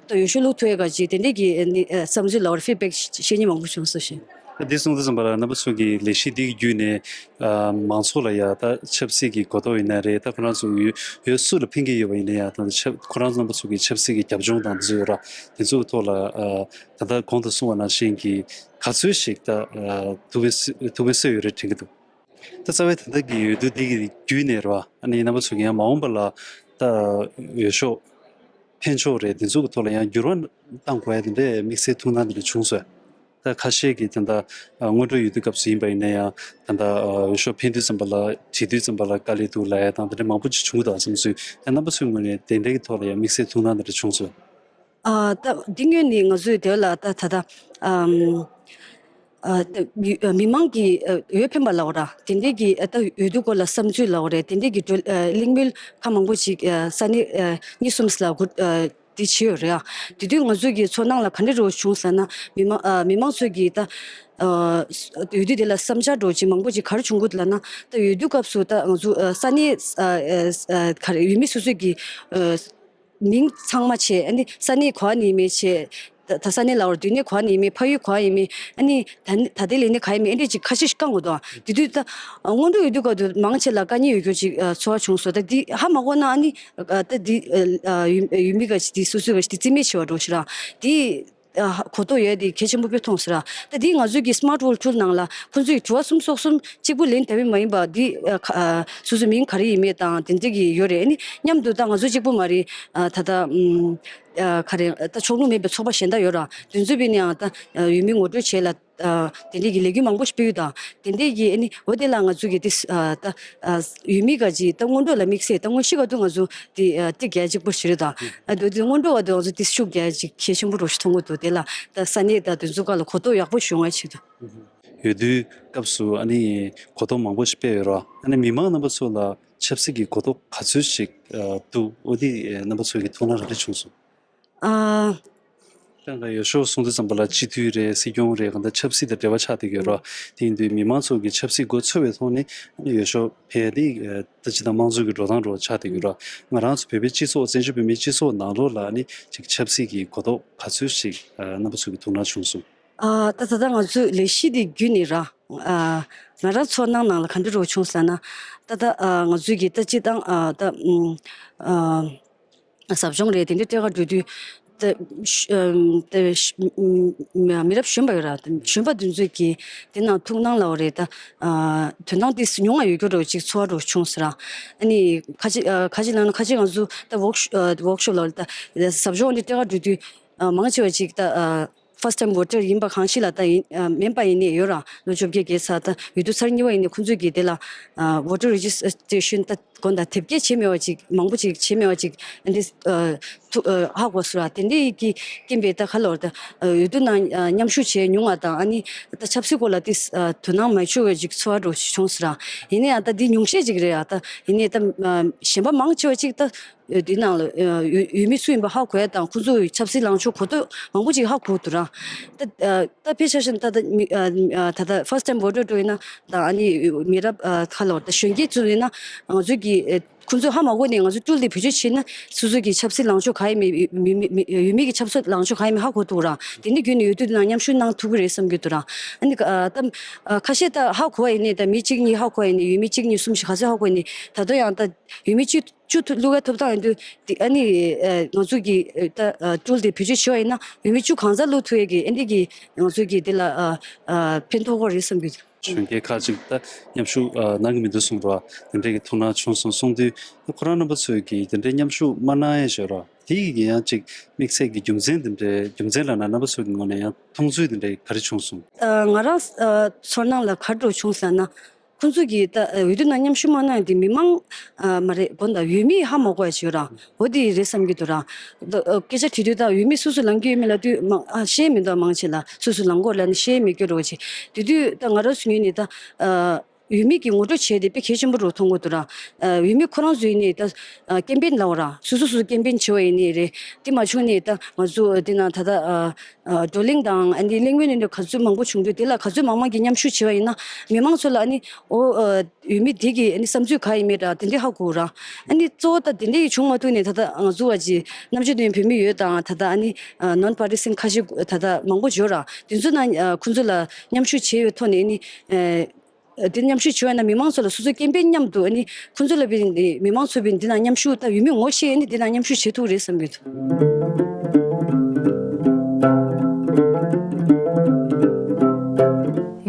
ད་འོས་ཤོག་བླུགས་ཐུབ་ཡ་ག་ཅིག་དེ་འདྲས་ཀྱི་ཨ་ནི་ཨ་བསམ་ཚུལ་ལ་བར་ཕིཌ་བེག་བཤད་མཁན་མང་པོ་བྱུང་སོང་ཞེས། ད་འདི་སོང་དུས་ཙམ་པ་ལ་རྣམ་པ་ཚོ་གི་ལས་གཞི་འདི་གི་བརྒྱུད་ནས་ཨ་མང་ཚོགས་ལ་ཡ་ད་ཆབ་སྲིད་ཀྱི་གོ་རྟོགས་ཡིན་ན་རེད། ད་ཁོ་རང་ཚོ་འོས་འོས་སུ་ལ་ཕན་གྱི་ཡོད་པ་ཡིན་ན་ཡང་ད་ཆབ་ཁོ་རང་རྣམ་པ་ཚོ་གི་ཆབ་སྲིད་ཀྱི་རྒྱབ་ལྗོངས་དང་འདི་ཚོ་ཡོད་ར། དེ་ཚོའི་ཐོག་ལ་ཨ་ད་ལྟ་གོང་དུ་གསུངས་པ་ནང་བཞིན་གྱི་ག་ཚོད་ཞིག་ད་ཨ་ཐུགས་ཕན་གསོས་ཐུགས་ཕན་གསོས་ཡོད་རེད་དྲན་གྱི་འདུག་ད་རྩ་བའི་ད་ལྟ་གི་འོས་བསྡུ་འདི་གི་བརྒྱུད་ནས་རེད་བ། ཨ་ནི་རྣམ་པ་ཚོ་གི་ཡང་མ་འོངས་པ་ལ་ད་འོས་ཤོག་ ཕན་ཕྱོགས་རེད། དེ་ཚོ་གི་ཐོག་ལ་ཡང་འགྱུར་བ་གཏང་དགོས་ཡ་དེ་འདྲའི་དམིགས་བསལ་ཐུགས་སྣང་དེ་འདྲ་བྱུང་སོང་། ད་ཁ་ཤས་ཀྱིས་ད་ལྟ་ཨ་སྔོན་འགྲོ་ཡོད་དུས་སྐབས་སུ་ཡིན་པ་ཡིན་ན་ཡང་། ད་ལྟ་ཨ་འོས་ཤོག་འཕེན་དུས་ཙམ་པ་ལ། བྲིས་དུས་ཙམ་པ་ལ་དཀའ་ལས་འདུག་ལབ་ཡ་དང་དེ་འདྲ་མང་པོ་ཅིག་བྱུང་གི་འདུག་བསམ་ཚུལ། ཡང་རྣམ་པ་ཚོའི་ངོས་ནས་དེ་འདྲའི་ཐོག་ལ་ཡང་དམིགས་བསལ་ཐུགས་སྣང་དེ་འདྲ་བྱུང་སོང་། ཨ་ད་འདི་སྔོན་ནས་ང་ཚོས་དེ་ལ་ད་ད་ད་ཨམ། ཨ་ད་མི་ཨ་མི་མང་གི་ཨ་འོས་འཕེན་པ་ལབ་དགོས་ར། དེ་འདྲའི་གི་ཨ་ད་འོས་བསྡུ་སྐོར་ལ་བསམ་ཚུལ་ལབ་དགོས་རེད། དེ་འདྲའི་གི་གྲོས་ཨ་གླེང་མོལ་ཁག་མང་པོ་ཅིག་ཨ་ས་གནས་ཨ་གཉིས་གསུམ་ལ་གོ་ཨ་དེ་བྱས་ཡོད་རེད་ཨ། དེ་དུས་ང་ཚོ་གི་ཚོར་སྣང་ལ་ག་འདྲ་རོ་བྱུང་ཟེར་ན། མི་མང་ཨ་མི་མང་ཚོས་གི་ད་ཨ་འོས་བསྡུ་དེ་ལ་བསམ་འཆར་འདྲ་ཅིག་མང་པོ་ཅིག་ག་རེ་བྱུང་གི་འདུག་ལབ་ན། ད་འོས་བསྡུ་སྐབས་སུ་ད་ང་ཚོ་ཨ་ས་གནས་ཨ་ཨ་ཨ་ག་རེ་འོས་མི་སོ་སོའི་གི་ཨ་མིང་ཚང་མ་བྱས། ཨ་ནི་ས་གནས་ག་པར་ནས་ཡིན་མིན་བྱས། ད་ད་ས་གནས་ལབ་དགོས་ར། སྡོད་གནས་ག་པར་ནས་ཡིན་མིན། ཕ་ཡུལ་ག་པར་ཡིན་མིན། ཨ་ནི་ད་ད་ལྟའི་ལས་གནས་ག་པར་ཡིན་མིན། ཨེ་འདྲས་ཅིག་ཁ་ཤས་ཤིག་བསྐང་དགོས་འདུག་དེ་དུས་ད་སྔོན་འགྲོ་འོས་བསྡུ་སྐབས་དུ་མང་ཆེ་ལ་དཀའ་ངལ་ཡོད་རྒྱུ་ཅིག་ཚོར་བ་བྱུང་སོང་། ད་འདི་ཧ་མ་གོ་ན་ཨ་ནི་ད་འདི་ཡུལ་ཡུལ་མི་ག་ཅིག་འདི་སོ་སོའི་ག་ཅིག་འདི་རྩིས་མེད་བྱེད་པ་འདྲ་ཞིག་ར། འདི་གོ་རྟོགས་ཡོད་དེ་གལ་ཆེན་པོ་དཔེ་མཐོང་སོང་ར། ད་འདི་ང་ཚོའི་གི་Smart Vote Tool ནང་ལ་ཁོང་ཚོས་དྲི་བ་གསུམ་སོགས་གསུམ་གཅིག་པུ་ལན་འདེབས་པ་མ་ཡིན་པ། འདི་ཨ་ཁ་ཨ་སོ་སོའི་མིང་ག་རེ་ཡིན་མིན་དང་དེ་འདྲ་གི་ཡོད་རེད། ཨ་ནི་མཉམ་དུ་ད་ང་ཚོ་གཅིག་པུ་མ་རེད། ཨ་ད་ལྟ་ཨམ་ཨ་ག་རེ་ད་ཕྱོགས་ལྷུང་མེད་པའི་ཚོགས་པ་གཞན་དག་ཡོད་ར། དེ་ཚོས་དཔེར་ན་ཡང་ད་ཨ་འོས་མི་ངོ་སྤྲོད་བྱེད་ལ་ཨ་དེ་འདྲ་གི་ལས་འགུལ་མང་པོ་ཞིག་སྤེལ་ཡོད་ད། དེ་འདྲ་གི་ཨ་ནི་འོ་དེ་ལ་ང་ཚོ་གི་དེ་ཨ་ད་ཨ་འོས་མི་ག་ཅིག་ད་སྔོན་འགྲོ་ལ་དམིགས་བསལ་ད་དངོས་གཞི་ག་དུས་ང་ཚོ་དེ་ཨ་དེ་གལ་ཆེན་པོ་ཞིག་རེད་ད། ཨ་དེ་དེ་སྔོན་འགྲོ་ག་དུས་ང་ཚོ་དེ་ཤུགས་རྒྱག་ཅིག་གལ་ཆེན་པོ་རུ་ཞིག་མཐོང་གི་འདུག་དེ་ལ་ད་ས་གནས་ད་དེ་ཚོ་ག་ལ་གོ་རྟོགས་ཡག་པོ་ཞིག་ཡོང་བ་ཆེད་དུ། འོས་བསྡུའི་སྐབས་སུ་ཨ་ནི་གོ་རྟོགས་མང་པོ་ཞིག་སྤེལ་ཡོད་ར། ཨ་ནི་མི་མང་རྣམ་པ་ཚོ་ལ་ཆབ་སྲིད་ཀྱི་གོ་རྟོགས་ག་ཚོད་ཞིག་ཨ་འདུག་འོ་དེ་ཨ་རྣམ་པ་ཚོའི་གི་ཐུགས་སྣང་ག་འདྲ་བྱུང་སོང་། ཨ། ད་ང་འོས་ཤོག་སོང་དུས་ཙམ་པ་ལ་སྤྱི་འཐུས་རེད། སྲིད་སྐྱོང་རེད། གང་ལྟར་ཆབ་སྲིད་དང་འབྲེལ་བ་ཆགས་བསྡད་ཀྱི་ཡོད་ར། དེ་ཡིན་དུས་མི་མང་ཚོ་གི་ཆབ་སྲིད་མགོ་ཚོས་པའི་ཐོག་ནས་ཨ་ནི་འོས་ཤོག་འཕེན་ཡ་དེ་ཨ་ད་སྤྱིར་བཏང་དམངས་གཙོ་གི་འགྲོ་སྟངས་འདྲ་བོ་ཆགས་བསྡད་ཀྱི་ཡོད་ར། ང་རང་ཚོ་བོད་པའི་སྤྱི་ཚོགས་བཙན་བྱོལ་བོད་མིའི་སྤྱི་ཚོགས་ནང་ལོགས་ལ་ཨ་ནི་ཅིག་ཆབ་སྲིད་ཀྱི་གོ་རྟོགས་ག་ཚོད་ཞིག་ཨ་རྣམ་པ་ཚོ་གི་ཐུགས་སྣང་བྱུང་སོང་། ཨ་ད་ད་ལྟ་ང་ཚོའི་ལས་གཞི་འདི་བརྒྱུད་ནས་ར། ཨ་ང་རང་ཚོ་ནང་ནང་ལ་ག་འདྲ་རོ་བྱུང་ཟེར་ན། ད་ལྟ་ཨ་ང་ཚོའི་གི་ད་སྤྱིར་བཏང་ཨ་ད་ཨ་ཟབ་སྦྱོང་རེད། དེ་འདྲ་སྤྲད་ག་འགྲོ་དུས་ད་ཤ་ཨམ་ད་ཤ་ཨམ་མི་རབས་གཞོན་པ་ཡོད་ར། གཞོན་པ་དེ་ཚོས་གི་དེ་ནང་ཐུགས་སྣང་ལབ་དགོས་རེད། ད་ཨ་དོ་སྣང་དེ་ཉུང་བ་ཡོད་རྒྱུ་རོ་ཅིག་ཚོར་བ་རོ་བྱུང་ཟེར་ར། ཨ་ནི་ཁ་ཅིག་ཨ་ཁ་ཅིག་ལབ་ན་ཁ་ཅིག་ང་ཚོ་ད་ཝོག་ཤོ་ཨ་ཝོག་ཤོབ་ལབ་དགོས་རེད། ད་ཟབ་སྦྱོང་འདི་སྤྲད་ག་འགྲོ་དུས་ཨ་མང་ཆེ་བ་ཅིག་ད་ཨ་first time voter ཡིན་པ་གང་ཞིག་ལ་ད་ཡིན་ཨ་མིན་པ་ཡིན་ནའི་ཡོད་ར། ལོ་བཅོ་བརྒྱད་བརྒལ་ཚར། ད་འོས་བསྡུ་ཚར་གཉིས་པ་ཡིན་ནའི་ཁོང་ཚོས་གི་དེ་ལ་ཨ་voter registration ད་དགོན་དང་དེབ་སྐྱེལ་བྱེད་མེད་པ་ཅིག་མང་པོ་ཅིག་བྱེད་མེད་པ་ཅིག་ཨ་འདི་ཨ་ཐུ་ཨ་ཧ་གོ་སོང་ར། དེ་འདྲའི་གི་རྐྱེན་པས་ད་ག་ལོར་ད་ཨ་འོས་བསྡུ་ནང་ཨ་མཉམ་ཞུགས་བྱས་མྱོང་བ་དང་། ཨ་ནི་ད་ཆབ་སྲིད་སྐོར་ལ་ཏིས་ཨ་དོ་སྣང་མ་བྱུང་བའི་ཅིག་ཚོར་བ་འདྲ་བྱུང་སོང་ར། ཡིན་ནའི་ཨ་ད་འདི་ཉུང་ཤས་ཅིག་རེད། ཨ་ད་ཡིན་ནའི་ད་ཨ་གཞན་པ་མང་ཆེ་བ་ཅིག་ད་འདི་ནང་ལ་ཨ་འོས་འོས་མི་སུ་ཡིན་པ་ཧ་གོ་ཡ་དང་། ཁོང་ཚོའི་ཆབ་སྲིད་ལངས་ཕྱོགས་གོ་རྟོགས་མང་པོ་ཅིག་ཧ་གོ་འདུག་ར། ད་ཨ་ད་དཔེ་ཆ་བཞག་ན་ད་ད་མི་ཨ་ཨ་ད་ད་first time voter འདྲ་ཡིན་ན་ད་ཨ་ནི་མི་རབས་ཨ་ཁ་ལོ་ད་གཞོན་སྐྱེས་ཚོ་ཡིན་ན་ང་ཚོ་གི་ཨ་ཁོང་ཚོས་ཧ་མ་གོ་ནས་ང་ཚོ་ཊུལ་དེ་བེད་སྤྱོད་བྱས་ན་སོ་སོ་གི་ཆབ་སྲིད་ལངས་ཕྱོགས་ག་ཡིན་མིན་མི་མི་མི་ཡུལ་མི་གི་ཆབ་སྲིད་ལངས་ཕྱོགས་ག་ཡིན་མིན་ཧ་གོ་ཐུབ་ར། དེ་འདྲ་བརྒྱུད་ནས་འོས་བསྡུ་དེ་ནང་མཉམ་ཞུགས་གནང་ཐུབ་ཀྱི་རེད་བསམ་གྱི་འདུག་ར། ཨ་ནི་ཨ་ད་ཨ་ཁ་ཤས་ད་ཧ་གོ་བ་ཡིན་ནའི་ད་མི་གཅིག་གཉིས་ཧ་གོ་བ་ཡིན་ནའི་ཡུལ་མི་གཅིག་གཉིས་གསུམ་ཞིག་ག་ཚོད་ཧ་གོ་ཡིན་ནའི་ད་དུང་ཡང་ད་ཡུལ་མི་བཅུ་བཅུ་ཐུབ་བླུག་ག་ཐུབ་ཐང་ཡིན་དུས་དེ་ཨ་ནི་ཨ་ང་ཚོ་གི་ཨ་ད་ཨ་ཊུལ་དེ་བེད་སྤྱོད་བྱེད་པ་ཡིན་ན་ཡུལ་མི་བཅུ་གང་ཚ་བླུག་ཐུབ་ཡས་ཀྱི་ཨ་འདི་གི་ང་ཚོ་གི་དེ་ལ་ཨ་ཨ་ཕན་ཐོགས་ཀྱི་རེད་བསམ་གྱི་འདུག་གཞོན་སྐྱེས་ཁག་ཅིག་ད་མཉམ་ཞུགས་ཨ་གནང་གི་མི་འདུག་གསུངས་རོགས། དེ་འདྲའི་གི་ཐུགས་སྣང་བྱུང་སོང་གསུངས་དུས། ཁོ་རང་རྣམ་པ་ཚོས་ཀྱིས་དེ་འདྲའི་མཉམ་ཞུགས་མ་གནང་ཡས་ཞོར་ར། དེ་ཡི་གི་ཡང་ཅིག་དམིགས་བསལ་གྱི་རྒྱུ་མཚན་དེ་འདྲའི་རྒྱུ་མཚན་ལབ་ན་རྣམ་པ་ཚོའི་གི་ངོས་ནས་ཡང་མཐོང་ཚུལ་དེ་འདྲའི་ག་རེ་བྱུང་སོང་། ཨ་ང་རང་ཨ་ཚོར་སྣང་ལ་ག་འདྲ་བྱུང་ཟེར་ན། ཁོང་ཚོ་གིས་ད་ཨ་འོས་བསྡུ་ནང་མཉམ་ཞུགས་མ་གནང་ཡས་དེ་མི་མང་ཨ་མ་རེད། དགོན་དང་ཡུལ་མིས་ཧ་མ་གོ་ཡ་ཞིག་ཡོད་ར། འོ་དེ་རེད་བསམ་གྱི་འདུག་ར། ད་ཨ་སྐད་ཆ་དྲིས་དུས་ད་ཡུལ་མི་སུ་སུ་ལངས་ཀྱི་ཡོད་མེད་ལབ་དུས་མང་ཨ་ཤེས་མི་འདུག་མང་ཆེ་ལ་སུ་སུ་ལངས་དགོས་ལབ་ནས་ཤེས་མེད་སྐྱོ་རོ་ཆེ། དེ་དུས་ད་ང་རང་ཚོ་ངོས་ནས་ད་ཨ་ཡུལ་མི་གི་ངོ་སྤྲོད་བྱས་ཏེ་དཔེ་གལ་ཆེན་པོ་རུ་མཐོང་གི་འདུག་ར། ཨ་ཡུལ་མི་ཁོ་རང་ཚོ་ཡིན་ནའི་ད་ཨ་ཀེམ་པེན་ལབ་དགོས་ར། སུ་སུ་སུ་ཀེམ་པེན་བྱེད་པ་ཡིན་ནའི་རེད། དེ་མ་བྱུང་ནའི་ད་ང་ཚོ་དེ་ན་ད་ད་ཨ་ཨ་བགྲོ་གླེང་དང་ཨ་ནི་གླེང་མོལ་ནི་འདྲ་ག་ཚོད་མང་པོ་བྱུང་དུས་དེ་ལ་ག་ཚོད་མང་མང་གི་མཉམ་ཞུགས་བྱས་པ་ཡིན་ན་མི་མང་ཚོ་ལ་ཨ་ནི་ཨོ་ཨ་ཡུལ་མི་དེ་གི་ཨ་ནི་བསམ་ཚུལ་ག་ཡིན་མེད་འདྲ་དེ་འདྲའི་ཧ་གོ་ར། ཨ་ནི་གཙོ་བོ་ད་དེ་འདྲའི་བྱུང་མ་ཐུབ་ནས་ད་ད་ང་ཚོ་བ་ཅི་རྣམ་དཔྱོད་ལྡན་བོད་མི་ཡོད་དང་ད་ད་ཨ་ནི་ཨ་ནོན་པ་ཊི་སན་ཁ་ཤས་ད་ད་མང་པོ་ཡོད་ར། དེ་ཚོ་ན་ཨ་ཁོང་ཚོ་ལ་མཉམ་ཞུགས་བྱས་ཡོད་ཐོག་ནས་ཨ་ནི་ཨ། དེ་མཉམ་ཞུགས་བྱུང་བ་ན་མི་མང་ཚོ་ལ་སོ་སོའི་ཀེམ་པེན་མཉམ་དུ་ཨ་ནི་ཁོང་ཚོ་ལ་བི་ནི་མི་མང་ཚོ་བི་འདི་ན་མཉམ་ཞུགས་ད་ཡུལ་མི་ངོ་ཤེས་ཨ་ནི་འདི་ན་མཉམ་ཞུགས་བྱེད་ཐུབ་རེད་བསམ་གྱི་འདུག་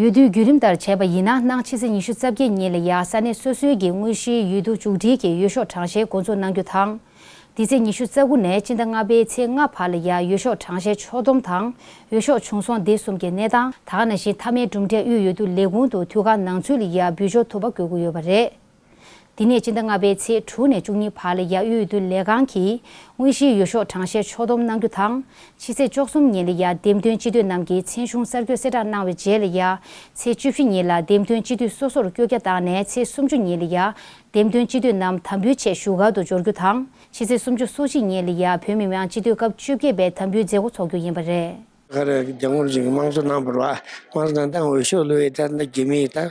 འོས་བསྡུའི་བརྒྱུད་རིམ་ལྟར་བྱས་པ་ཡིན་ན། གནངས་ཕྱི་ཚེས་ཉི་ཤུ་རྩ་བརྒྱད་ཉིན་ལ་ཡ་ས་གནས་སོ་སོའི་གི་དངོས་གཞིའི་འོས་བསྡུ་མཇུག་སྒྲིལ་གྱི་འོས་ཤོག་གྲངས་བཤེར་འགོ་འཛུགས་གནང་རྒྱུ་དང་། འདི་ཚེས་ཉི་ཤུ་རྩ་དགུ་ནས་སྤྱི་ཟླ་ལྔ་པའི་ཚེས་ལྔ་བར་ལ་ཡ་འོས་ཤོག་གྲངས་བཤེར་ཕྱོགས་བསྡོམས་དང་། འོས་ཤོག་བྱུང་སོང་དེ་གསུམ་གྱི་གནས་སྟངས། ད་ག་ནང་བཞིན་མཐའ་མའི་གྲུབ་འབྲས་དབུས་འོས་བསྡུ་ལས་ཁུངས་དུ་དུས་བཀག་ནང་ཚུད་ལ་ཡ་འབུལ་ཞོར་ཐུག་པ་དགོས་ཀྱི་ཡོད་པ་རེད། འདི་ནས་སྤྱི་ཟླ་ལྔ་པའི་ཚེས་དྲུག་ནས་བཅུ་གཉིས་བར་ལ་ཡ་དབུས་འོས་བསྡུ་ལས་ཁང་གིས་དངོས་གཞིའི་འོས་ཤོག་གྲངས་བཤེར་ཕྱོགས་བསྡོམས་གནང་རྒྱུ་དང་། ཕྱི་ཚེས་བཅུ་གསུམ་ཉིན་ལ་ཡ་འདེམས་ཐོན་སྤྱི་འཐུས་རྣམས་ཀྱིས་མཚན་གཞུང་གསར་བསྐོས་གསལ་བསྒྲགས་གནང་བའི་རྗེས་ལ་ཡ། ཚེས་བཅུ་བཞི་ཉིན་ལ་འདེམས་ཐོན་སྤྱི་འཐུས་སོ་སོར་བསྐོ་རྒྱ་བཏང་ནས་ཚེས་སུམ་ཅུ་ཉིན་ལ་ཡ། འདེམས་ཐོན་སྤྱི་འཐུས་རྣམས་དམ་འབུལ་ཆེད་བཞུགས་སྒར་དུ་འབྱོར་རྒྱུ་དང་། ཕྱི་ཚེས་སུམ་ཅུ་སོ་གཅིག་ཉིན་ལ་ཡ་བོད་མི་མང་སྤྱི་འཐུས་སྐབས་བཅོ་བརྒྱད་པའི་དམ་འབུལ་མཛད་སྒོ་འཚོགས་རྒྱུ་ཡིན་པ་རེད། ག་རེ་རྒྱ་ངོར་ཅིག་དམངས་གཙོ་གནང་བ་རེད་བ། དམངས་གཙོ་གནང་སྟངས་འོས་ཤོག་བླུགས་ཡས་ད་ད་རྒྱ་མིའི་ད་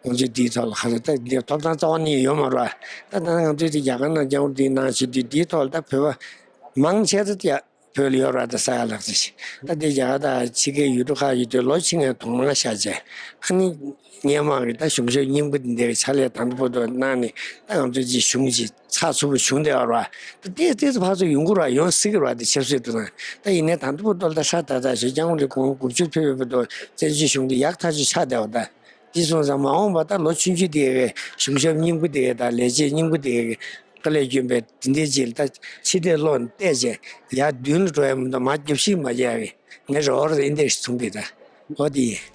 ང་ཚོའི་འདིའི་ཐོག་ལ་ག་རེ་ད་འདི་ཐོབ་ཐང་རྩ་བ་ནས་ཡོད་མ་རེད་བ། ད་ད་ང་ཚོའི་དེ་རྒྱ་གར་ནང་རྒྱ་ངོར་འདིའི་ནང་བཞིན་འདི་འདིའི་ཐོག་ལ་ད་བོད་པ་མང་ཆེ་ད་ད་བོད་ལ་ཡོད་རེད་བ། ད་ས་ཡ་ལྷག་ཙམ་ཞིག་ད་འདི་རྒྱ་གར་དང་ཕྱི་རྒྱལ་ཡུལ་གྲུ་ཁག་ཡོད་དུས་ལོ་ཕྱིན་ནས་དུང་མང་ཤར་བྱས། ཨ་ནི་སྔོན་མ་གི་ད་གཞུང་ཞབས་རྙིང་པ་འདི་འདྲའི་ཕྱག་ལས་དང་པོ་ཏོ་གནང་ནས་ད་ང་ཚོའི་ཅིག་གཞུང་ཅིག་ཚགས་ཚུད་པོ་བྱུང་བསྡད་ཡོད་རེད་བ། ད་དེ་དེ་ཚོ་ཕར་ཚུར་ཡོང་གི་རེད་བ། ཡོང་སྲིད་ཀྱི་རེད་བ། དེ་ཆབ་སྲིད་དུ་ན་ད་ཡིན་ནའི་དང་པོ་ཏོ་ད་ཧྲ་ད་ད་ཞོ་སྐྱབས་མགོན་ལ་དགུང་ལོ་དགུ་བཅུ་ཕེབས་ཡོད་པ་ཏོ་བཙན་བྱོལ་གཞུང་འདི་ཡག་ཐག་ཆོད་ཆགས་བསྡད་ཡོད་རེད་ད། དེ་སོང་ཙང་མ་འོངས་པ་ད་ལོ་ཆུང་ཆུང་དེ་གའི་གཞུང་ཞབས་རྙིང་པ་དེ་གའི་ད་ལས་བྱེད་རྙིང་པ་དེ་གའི་དཀའ་ལས་བསྐྱོན་པའི་དེ་འདྲའི་རྗེས་ལ་ད་ཕྱི་བལྟས་བློ་བལྟས་བྱས་ཡར་མདུན་ལ་འགྲོ་ཡ་མི་འདུག་མར་རྒྱབ་བཤིག་མ་རྒྱག་གི་ངས་རོགས་རེད་ཨིན་དེ་ཞིག་མཚུངས་གི་ད་འོ་དེ་ཡིན།